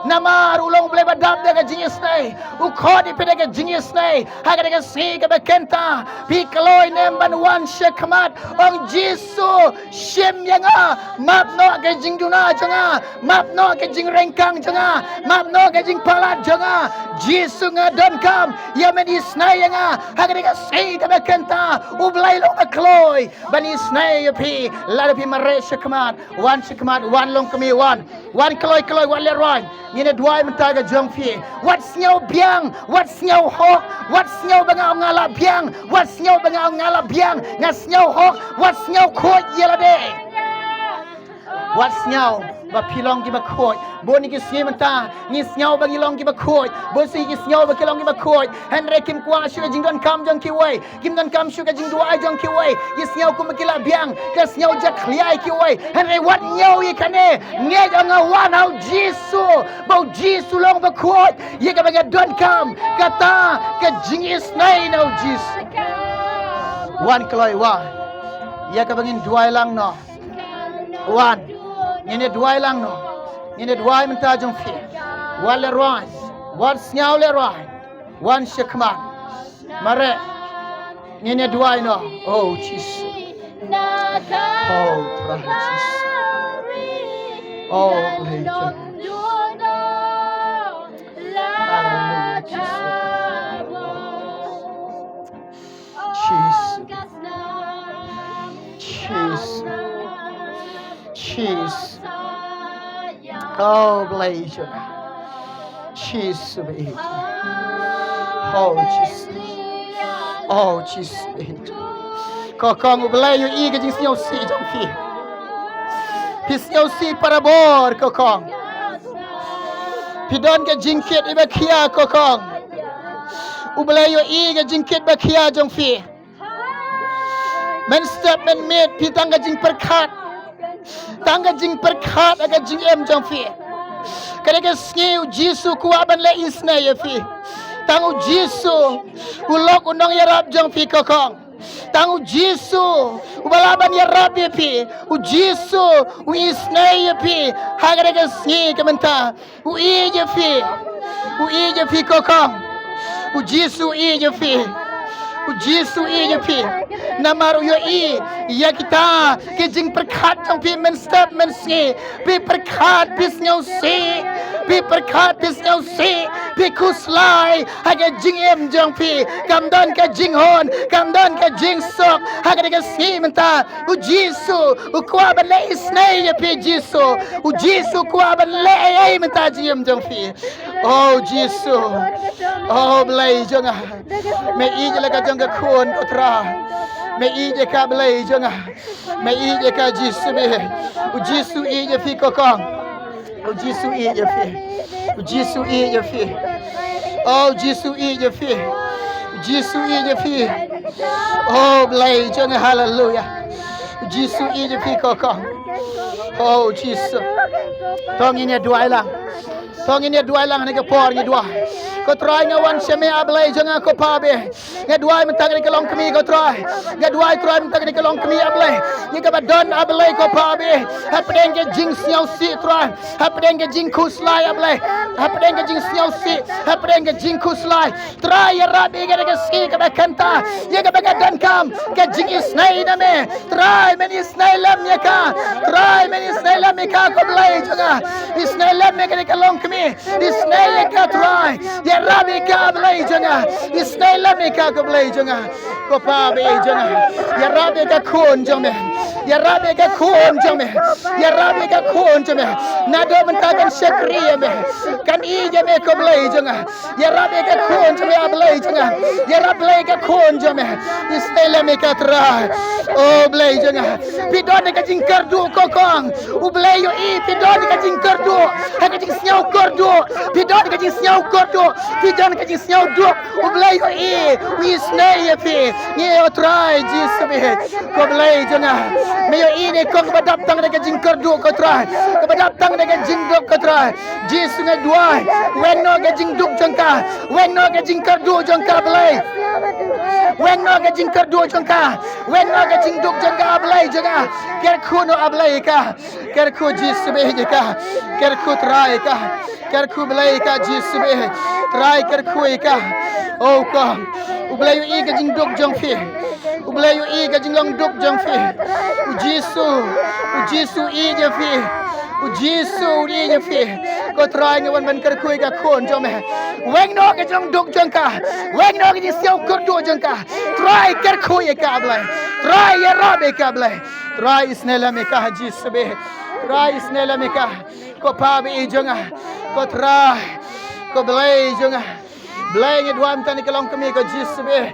Namar u long U Blei ba dap da ka jingisynei. U khot ïa phi da ka jingisynei. Ha kane ka sngi kaba kynta, phi kloi ne em ban wan sha khmat? Ong, Jisu, shim ïa nga, map noh ka jingduna jong nga, map noh ka jingryngkang jong nga, map noh ka jingpalat jong nga. Jisu, nga donkam ïa men isynei ïa nga. Ha kane ka sngi kaba kynta, U Blei u long ba kloi ban isynei ïa phi. Lada phi mareh sha khmat, wan sha khmat, wan long kmie, wan. Wan kloi kloi, wan lehraiñ. Ngin ïa duwai mynta ka jong phi. Wat sngew biang, wat sngew hok, wat sngew ba nga ong nga la biang, wat sngew ba nga ong nga la biang, nga sngew hok, wat sngew khuid ïa lade. Wat sngew ba phi long kiba khuid. Bun ki sngew mynta, ngi sngew ba ngi long kiba khuid. Bun ki sngew ba ki long kiba khuid. Hynrei kim kwah shuh ka jingdonkam jong kiwei. Kim donkam shuh ka jingduwai jong kiwei. Ki sngew kum ki la biang, ki sngew jakhlia ïa kiwei. Hynrei wat ñiew ïa kane. Ngeit, ong nga wan ha U Jisu, ba U Jisu u long ba khuid. Ïa kaba nga donkam kata ka jingisynei na U Jisu. Wan kloi, wan. Ïa kaba ngin duwai lang noh. Wan. Ngin ïa duwai lang noh. Ngin ïa duwai mynta jong phi. Wan lehraiñ. Wat sngew lehraiñ. Wan sha khmat. Mareh. Ngin ïa duwai noh. O Jisu. O Trai Jisu. O Blei jong nga. Haleluya, Jisu. Jisu. Jisu. Jisu. O Blei jong nga. Jisu baieit. O Jisu. O Jisu baieit. Ko Kong, U Blei u ïohi ka jingsngewsih jong phi. Phi sngewsih barabor, ko Kong. Phi don ka jingkit iba khia, ko Kong. U Blei u ïohi ka jingkit ba khia jong phi. Mynstep mynmiet phi tang ka jingpyrkhat. Tang ka jingpyrkhat ha ka jingim jong phi. Ka dei ka sngi U Jisu u kwah ban leh isynei ïa phi. Tang U Jisu u lok u nongïarap jong phi ko kong. Tang U Jisu uba lah ban ïarap ïa phi. U Jisu u isynei ïa phi. Ha ka dei ka sngi ka mynta. U ïeit ïa phi. U ïeit ïa phi ko kong. U Jisu u ïeit ïa phi. U Jisu u ïeit ïa phi. Namar u ïohi ïa kita ki jingpyrkhat jong phi mynstep mynsngi. Phi pyrkhat, phi sngewsih. Phi pyrkhat, phi sngewsih. Phi khuslai ha ka jingim jong phi. Kam don ka jinghun, kam don ka jingsuk. Ha ka dei ka sngi mynta. U Jisu u kwah ban leh isynei ïa phi Jisu. U Jisu u kwah ban leh ei ei mynta jingim jong phi. O Jisu. O Blei jong nga. Me ïeit ïa la ka jong ka khun ko Trai. Me ïeit ïa ka Blei jong nga. Me ïeit ïa ka Jisu beh. U Jisu u ïeit ïa phi ko kong. U Jisu u ïeit ïa phi. U Jisu u ïeit ïa phi. O Jisu u ïeit ïa phi. U Jisu u ïeit ïa phi. O Blei jong nga, haleluya. U Jisu u ïeit ïa phi ko kong. O Jisu. To ngin ïa duwai lang. To ngin ïa duwai lang ha kane ka por ngi duwai. Ko Trai nga wan sha me A Blei jong nga ko Pa beh. Nga duwai mynta kane ka longkmie ko Trai. Nga duwai Trai mynta kane ka longkmie A Blei. Ïa kaba don A Blei ko Pa beh. Hapdeng ka jingsngewsih Trai. Hapdeng ka jingkhuslai A Blei. Hapdeng ka jingsngewsih. Hapdeng ka jingkhuslai. Trai ïarap ïa ka dei ka sngi kaba kynta. Ïa kaba nga donkam ka jingisynei na me. Trai men isynei lem ïa ka. Trai men isynei lem ïa ka ko Blei jong nga. Isynei lem ïa ka dei ka longkmie. Isynei ïa ka Trai. Ïarap ïa ka Blei jong nga. Isynei lem ïa ka ko Blei jong nga. Ko Pa beh jong nga. Ïarap ïa ka khun jong me. Ïarap ïa ka khun jong me. Ïarap ïa ka khun jong me. Naduh mynta kan shakri ïa me. Kan ïeit ïa me ko Blei jong nga. Ïarap ïa ka khun jong me A Blei jong nga. Ïarap Blei ïa ka khun jong me. Isynei lem ïa ka Trai. O Blei jong nga. Phi don ka jingkyrduh ko kong. U Blei u ïohi phi don ka jingkyrduh. Ha ka jingsngew kyrduh. Phi don ka jingsngew kyrduh. Phi don ka jingsngew duk. U Blei u ïohi. U isynei ïa phi. Ngi ïa Trai Jisu beh. Ko Blei jong nga. Me ïohi ne kong kaba dap tang da ka jingkyrduh ko Trai. Kaba dap tang da ka jingduk ko Trai. Jisu nga duwai. Weng noh ka jingduk jong ka. Weng noh ka jingkyrduh jong ka Blei. Weng noh ka jingkyrduh jong ka. Weng noh ka jingduk jong ka A Blei jong nga. Kyrkhu noh A Blei ïa ka. Kyrkhu Jisu beh ïa ka. Kyrkhu Trai ïa ka. Kyrkhu Blei ïa ka Jisu beh. Trai kyrkhu ïa ka. O ko. U Blei u ïohi ka jingduk jong phi. U Blei u ïohi ka jinglong duk jong phi. U Jisu, u Jisu u ïeit ïa phi. U Jisu u ïeit ïa phi. Ko Trai nga wan ban kyrkhu ïa ka khun jong me. Weng noh ka jinglong duk jong ka. Weng noh ka jingsngew kyrduh jong ka. Trai kyrkhu ïa ka Blei. Trai ïarap ïa ka Blei. Trai isynei lem ïa ka Jisu beh. Trai isynei lem ïa ka. Ko Pa beh jong nga. Ko Trai. Ko Blei jong nga. Blei ngi duwai mynta kane ka longkmie ko Jisu beh.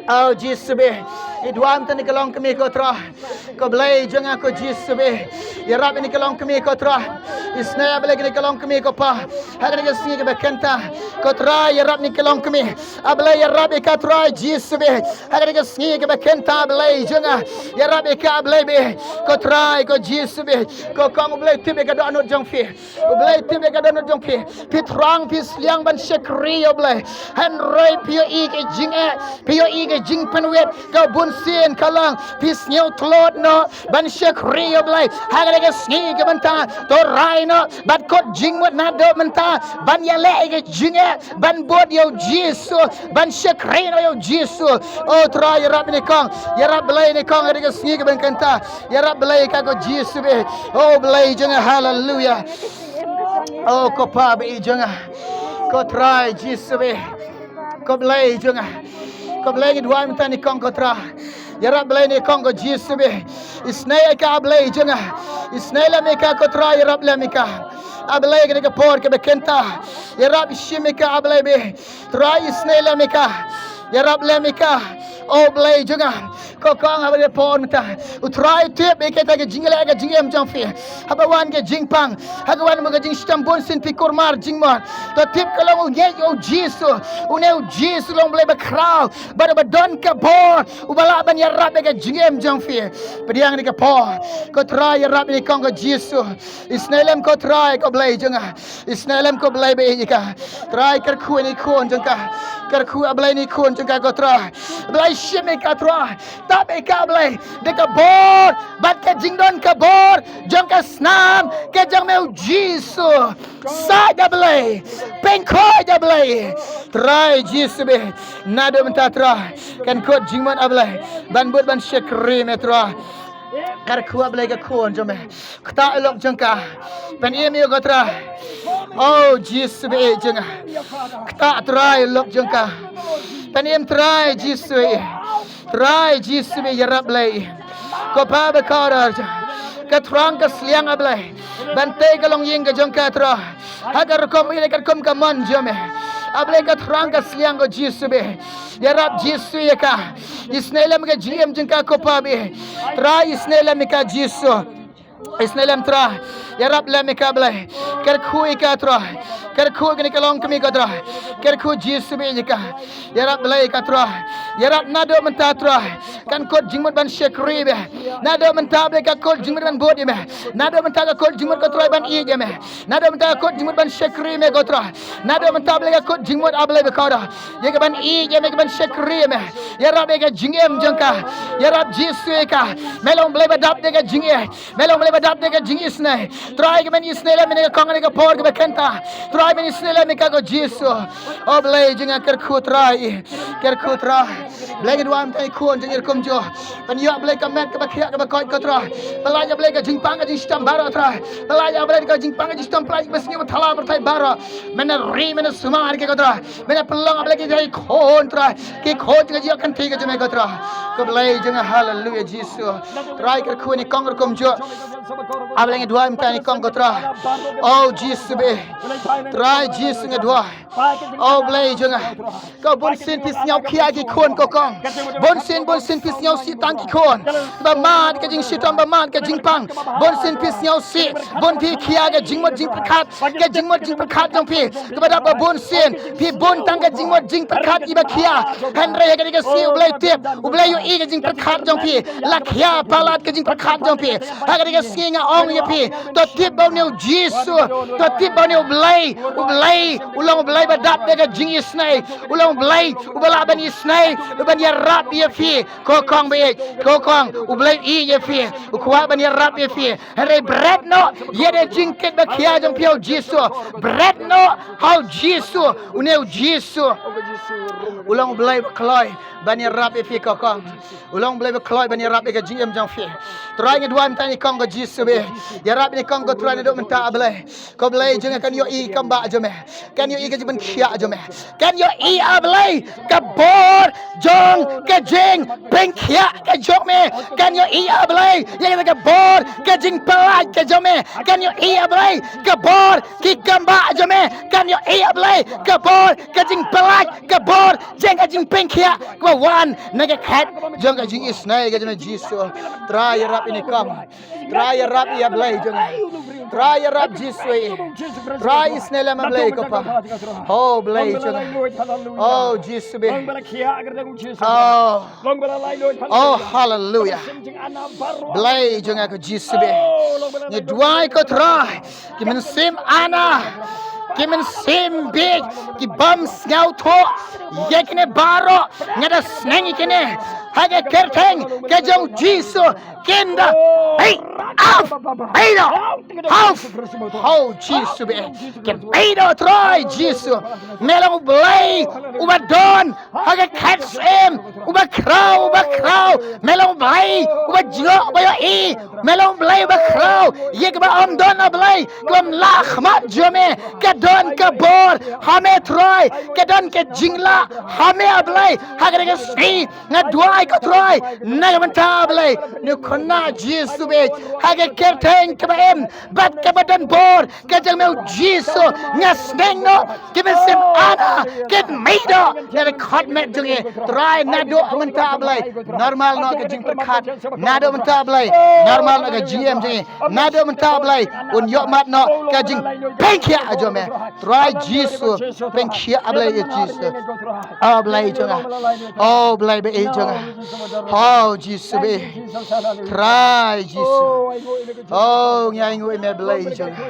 O Jisu beh. Ngi duwai mynta kane ka longkmie ko Trai. Ko Blei jong nga ko Jisu beh. Ïarap ïa kane ka longkmie ko Trai. Isynei A Blei kane ka longkmie ko Pa. Ha kane ka sngi kaba kynta. Ko Trai ïarap ïa kane ka longkmie. A Blei ïarap ïa ka Trai Jisu beh. Ha kane ka sngi kaba kynta A Blei jong nga. Ïarap ïa ka A Blei beh. Ko Trai ko Jisu beh. Ko kong U Blei tip ïa ka dohnud jong phi. U Blei tip ïa ka dohnud jong phi. Phi thrang phi sliang ban shakri ïa U Blei. Hynrei phi ïohi ka jingeh, phi ïohi ka jingpynwit, ka bunsien ka long. Phi sngew tlot noh ban shakri ïa U Blei. Ha kane ka sngi ka mynta to rai noh bad kut jingmut naduh mynta ban ïaleh ïa ka jingeh, ban bud ïa U Jisu, ban shakri noh ïa U Jisu. O Trai ïarap ïa kane kong, ïarap Blei ïa kane kong ha kane ka sngi ka mynta. Ïarap Blei ïa ka ko Jisu beh. O Blei jong nga haleluya. O ko Pa beh jong nga. Ko Trai Jisu beh. Ko Blei jong nga. Ko Blei ngi duwai mynta kane kong ko Trai. Ïarap Blei kane kong ko Jisu beh. Isynei ïa ka A Blei jong nga. Isynei lem ïa ka ko Trai ïarap lem ïa ka. A Blei kane ka por kaba kynta. Ïarap shim ïa ka A Blei beh. Trai isynei lem ïa ka. Ïarap lem ïa ka. O Blei jong nga. Ko kong, haba dei por mynta, U Trai u tip ïa kita ki jingleh ka jingim jong phi. Haba wan ka jingpang, haba wan mo ka jingshitom, bun sien phi kulmar jingmut. To tip ka long u ngeit ïa U Jisu. Une U Jisu u long U Blei bakhraw, bad uba don ka bor, uba lah ban ïarap ïa ka jingim jong phi. Pdiang ïa ka por. Ko Trai, ïarap ïa i kong ko Jisu. Isynei lem ko Trai, ko Blei jong nga. Isynei lem ko Blei ba ïeit ïa ka. Trai, kyrkhu ïa i khun jong ka. Kyrkhu, A Blei, ïa i khun jong ka ko Trai. Blei, shim ïa ka Trai. Tap ïa ka Blei da ka bor bad ka jingdon ka bor jong ka snam ka jong me U Jisu. Sait, A Blei. Pynkhuid, A Blei. Trai Jisu bad naduh mynta Trai, kan kut jingmut, A Blei, ban bud ban shakri me Trai. Kyrkhu, A Blei, ka khun jong me. Ktah ïa lok jong ka. Pynim ïa ko Trai. O Jisu bad ïeit jong nga. Ktah Trai ïa lok jong ka. Pynim Trai Jisu. Trai Jisu bad ïarap Blei. Ko Pa bakordor, ka thrang ka sliang, A Blei, ban tei ka longïing ka jong ka Trai. Ha ka rukom ïa ka rukom ka mon jong me, A Blei, ka thrang ka sliang ko Jisu bad ïarap Jisu ïa ka. Isynei lem ka jingim jong ka ko Pa bad. Trai, isynei lem ïa ka Jisu. Isynei lem Trai. Ïarap lem ïa ka Blei. Kyrkhu ïa ka Trai. Kyrkhu ïa kane ka longkmie ko Trai. Kyrkhu Jisu bad ïa ka. Ïarap Blei ïa ka Trai. Ïarap naduh mynta Trai. Kan kut jingmut ban shakri me. Naduh mynta Blei ka kut jingmut ban bud ïa me. Naduh mynta ka kut jingmut ko Trai ban ïeit ïa me. Naduh mynta ka kut jingmut ban shakri me ko Trai. Naduh mynta Blei ka kut jingmut, A Blei bakordor, ïa ka ban ïeit ïa me, ka ban shakri me. Ïarap ïa ka jingim jong ka. Ïarap Jisu ïa ka. Me long Blei ba dap da ka jingïeit. Me long Blei ba dap da ka jingisynei. Trai, ka ban isynei lem ïa ka kong ha kane ka por kaba kynta. Trai, ban isynei lem ïa ka ko Jisu. O Blei jong nga, kyrkhu Trai. Kyrkhu Trai. Blei, ngi duwai mynta ïa i khun jong ngi rukom juh. Ban ïoh Blei ka met kaba khiah kaba koit ko Trai. Pyllait, A Blei, ka jingpang ka jingshitom baroh Trai. Pyllait, A Blei, ka jingpang ka jingshitom, pyllait ka basniew bathala pyrthei baroh. Men ri, men sumar ïa ki ko Trai. Men pynlong, A Blei, ki jingkhun Trai. Ki khun ka jingïoh kynti ka jong me ko Trai. Ko Blei jong nga, haleluya Jisu. Trai, kyrkhu ïa i kong rukom juh. A Blei, ngi duwai mynta ïa i kong ko Trai. O Jisu bad. Trai Jisu, ngi duwai. O Blei jong nga. Ko bun sien phi sngew khia ki khun ko kong. Bun sien, bun sien phi sngew sih tang ki khun. Ba mad ka jingshitom, ba mad ka jingpang. Bun sien phi sngew sih. Bun phi khia ka jingmut jingpyrkhat. Ka jingmut jingpyrkhat jong phi. Kaba dap ba bun sien. Phi bun tang ka jingmut jingpyrkhat iba khia. Hynrei ha kane ka sngi U Blei tip. U Blei u ïohi ka jingpyrkhat jong phi. La khia palat ka jingpyrkhat jong phi. Ha kane ka sngi nga ong ïa phi. To tip ba une U Jisu. To tip ba une U Blei. U Blei. U long U Blei ba dap da ka jingisynei. U long U Blei uba lah ban isynei, uban ïarap ïa phi. Ko kong bad, ko kong, U Blei u ïeit ïa phi. U kwah ban ïarap ïa phi. Hynrei bret noh ïa ka jingkit ba khia jong phi ha U Jisu. Bret noh ha U Jisu. Une U Jisu u long U Blei ba kloi ban ïarap ïa phi ko kong. U long U Blei ba kloi ban ïarap ïa ka jingim jong phi. Trai, ngi duwai mynta ïa i kong ko Jisu bad. Ïarap ïa i kong ko Trai naduh mynta A Blei. Ko Blei jong nga, kan ïohi kam ba jong me. Kan ïohi ka jingpynkhiah jong me. Kan ïohi A Blei ka bor jong ka jingpynkhiah ka jong me. Kan ïohi A Blei ïa ka bor ka jingpyllait ka jong me. Kan ïohi A Blei ka bor ki kam ba jong me. Kan ïohi A Blei ka bor ka jingpyllait ka bor jong ka jingpynkhiah kaba wan na ka khet jong ka jingisynei ka jong me Jisu. Trai ïarap ïa i kong. Trai ïarap ïa Blei jong nga. Trai ïarap Jisu. Trai isynei lem A Blei ko Pa. O Blei jong nga. O Jisu bad. O. O haleluya. Blei jong nga ko Jisu bad. Ngi duwai ko Trai. Ki mynsiem ana. Ki mynsiem bieit. Ki bym sngewthuh ïa kine baroh. Nga da sneng ïa kine ha ka kyrteng ka jong Jisu. Kin da. Hey, auf, hey da. Auf. Hau Jisu bad. Kin, hey da Trai Jisu. Me long U Blei uba don ha ka khet syiem, uba khraw, uba khraw. Me long U Blei uba jngoh, uba ïohi. Me long U Blei uba khraw ïa kaba ym don, A Blei, kaba ym lah khmat jong me. Ka don ka bor ha me Trai. Ka don ka jinglah ha me A Blei. Ha kane ka sngi nga duwai ko Trai, na ka bynta A Blei, une u Pynah Jisu baieit ha ka kyrteng kaba im bad kaba don bor ka jong me Jisu. Nga sneng noh ki mynsiem ana kin mih noh na ka khot met jong ngi. Trai naduh mynta Blei normal noh ka jingpyrkhat. Naduh mynta Blei normal noh ka jingim jong ngi. Naduh mynta Blei un ïoh mad noh ka jingpynkhiah jong me. Trai Jisu pynkhiah Blei ïa Jisu. O Blei jong nga. O Blei baieit jong nga. O Jisu baieit. Trai Jisu. O ngi ainguh ïa me Blei jong nga.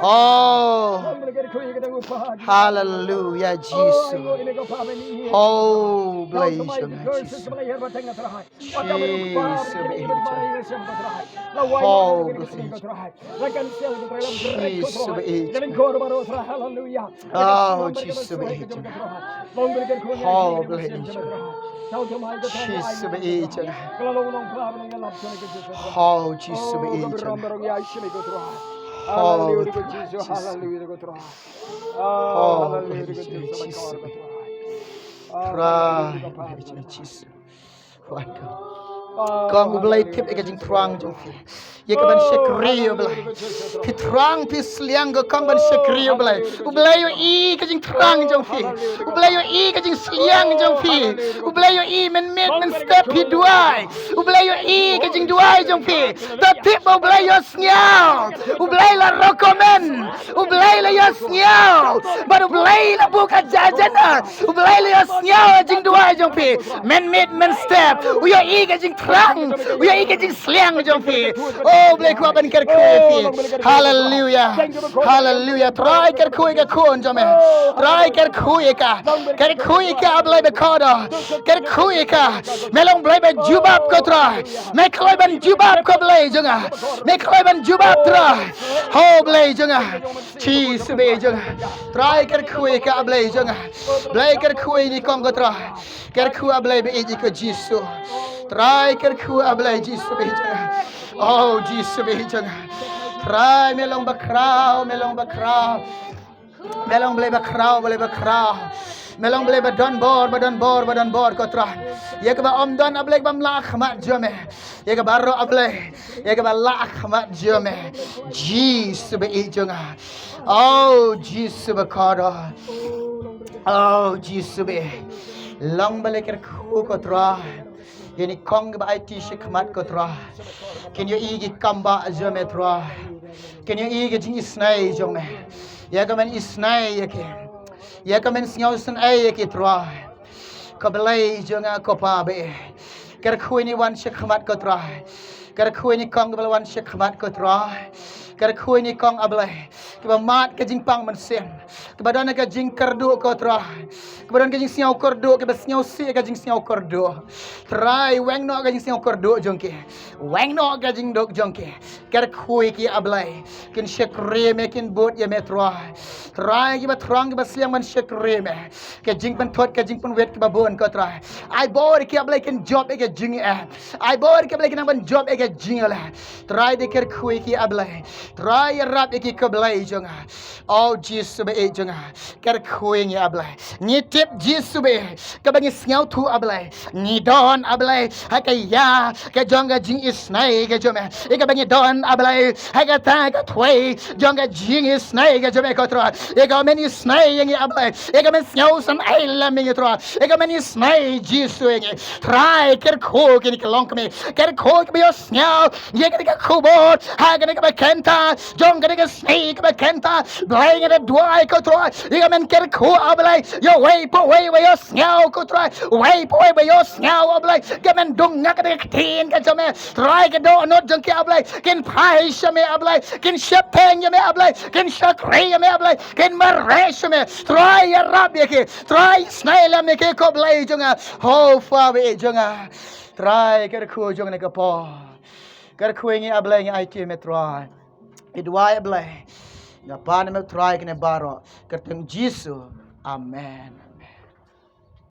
O haleluya Jisu. O Blei jong nga Jisu. Jisu baieit jong nga. O Blei jong nga. Jisu baieit jong nga. O Jisu baieit jong nga. O Blei jong nga. Jisu baieit jong nga. O Jisu baieit jong nga. O Blei jong nga. Jisu baieit jong nga. Trai baieit jong nga Jisu. Wan kong. Kong U Blei tip ïa ka jingthrang jong phi. Ïa ka ban shakri U Blei. Phi thrang phi sliang ko kong ban shakri U Blei. U Blei ïohi ka jingthrang jong phi. U Blei ïohi ka jingsliang jong phi. U Blei ïohi mynmiet mynstep phi duwai. U Blei ïohi ka jingduwai jong phi. To tip ba U Blei ïohsngew. U Blei la recommend. U Blei la ïohsngew. Bad U Blei la buh ka jajana. U Blei la ïohsngew jingduwai jong phi. Mynmiet mynstep u ïohi ka jingthrang, u ïohi ka jingsliang jong phi. O Blei kwah ban kyrkhu ïa phi. Haleluya. Haleluya. Trai kyrkhu ïa ka khun jong me. Trai kyrkhu ïa ka. Kyrkhu ïa ka A Blei ba kordor. Kyrkhu ïa ka. Me long Blei ba jubab ko Trai. Me kloi ban jubab ko Blei jong nga. Me kloi ban jubab Trai. O Blei jong nga. Jisu baieit jong nga. Trai kyrkhu ïa ka A Blei jong nga. Blei kyrkhu ïa kong ko Trai. Kyrkhu A Blei baieit ïa ko Jisu. Trai kyrkhu A Blei Jisu baieit jong nga. O Jisu baieit jong nga. Trai me long ba khraw, me long ba khraw. Me long Blei ba khraw, Blei ba khraw. Me long Blei ba don bor, ba don bor, ba don bor ko Trai. Ïa kaba ym don A Blei kaba ym lah khmat jong me. Ïa kaba roh A Blei. Ïa kaba lah khmat jong me. Jisu baieit jong nga. O Jisu ba kordor. O Jisu baieit. Long ba la kyrkhu ko Trai. Ïa kine kong kiba aiti shakhmat ko Trai. Kin ïohi ki kambah jong me Trai. Kin ïohi ka jingisynei jong me. Ïa ka men isynei ïa ki. Ïa ka men sngewsynei ïa ki Trai. Ko Blei jong nga ko Pa baieit. Kyrkhu ïa kine wan shakhmat ko Trai. Kyrkhu ïa kine kong kiba la wan shakhmat ko Trai. Kyrkhu ïa kine kong A Blei. Kiba mad ka jingpang mynsiem. Kiba don ka jingkyrduh ko Trai. Kiba don ka jingsngew kyrduh, kiba sngewsih ka jingsngew kyrduh. Trai weng noh ka jingsngew kyrduh jong ki. Weng noh ka jingduk jong ki. Kyrkhu ïa ki A Blei. Kin shakri me kin bud ïa me Trai. Trai kiba thrang kiba sliang ban shakri me. Ka jingpynthut ka jingpynwit kiba bun ko Trai. Ai bor ïa ki A Blei kin jop ïa ka jingeh. Ai bor ïa ki A Blei kin nang ban jop ïa ka jingeh. Trai da kyrkhu ïa ki A Blei. Trai ïarap ïa ki ko Blei jong nga. O Jisu baieit jong nga. Kyrkhu ïa ngi A Blei. Ngi tip Jisu baieit. Kaba ngi sngewthuh A Blei. Ngi don A Blei. Ha ka ïa ka jong ka jingisynei ka jong me. Ïa kaba ngi don A Blei. Ha kata ka thwei jong ka jingisynei ka jong me ko Trai. Ïa ka men isynei ïa ngi A Blei. Ïa ka men sngewsynei lem ïa ngi Trai. Ïa ka men isynei Jisu ïa ngi. Trai kyrkhu kine ki longkmie. Kyrkhu kiba ïohsngew ïa kane ka khubor ha kane kaba kynta jong kane ka sngi kaba kynta. Blei nga da duwai ko Trai ïa ka men kyrkhu A Blei ïa uwei pa uwei ba ïohsngew ko Trai. Uwei pa uwei ba ïohsngew A Blei ka men dung nga kane ka ktien ka jong me. Trai ka dohnud jong ki A Blei kin phai sha me A Blei kin sheptieng ïa me A Blei kin shakri ïa me A Blei kin mareh sha me. Trai ïarap ïa ki. Trai isynei lem ïa ki ko Blei jong nga. Ho Pa baieit jong nga. Trai kyrkhu jong kane ka por. Kyrkhu ïa ngi A Blei ngi aiti me Trai. Ngi duwai A Blei. Nga pan me Trai kine baroh. Kyrteng Jisu. Amen.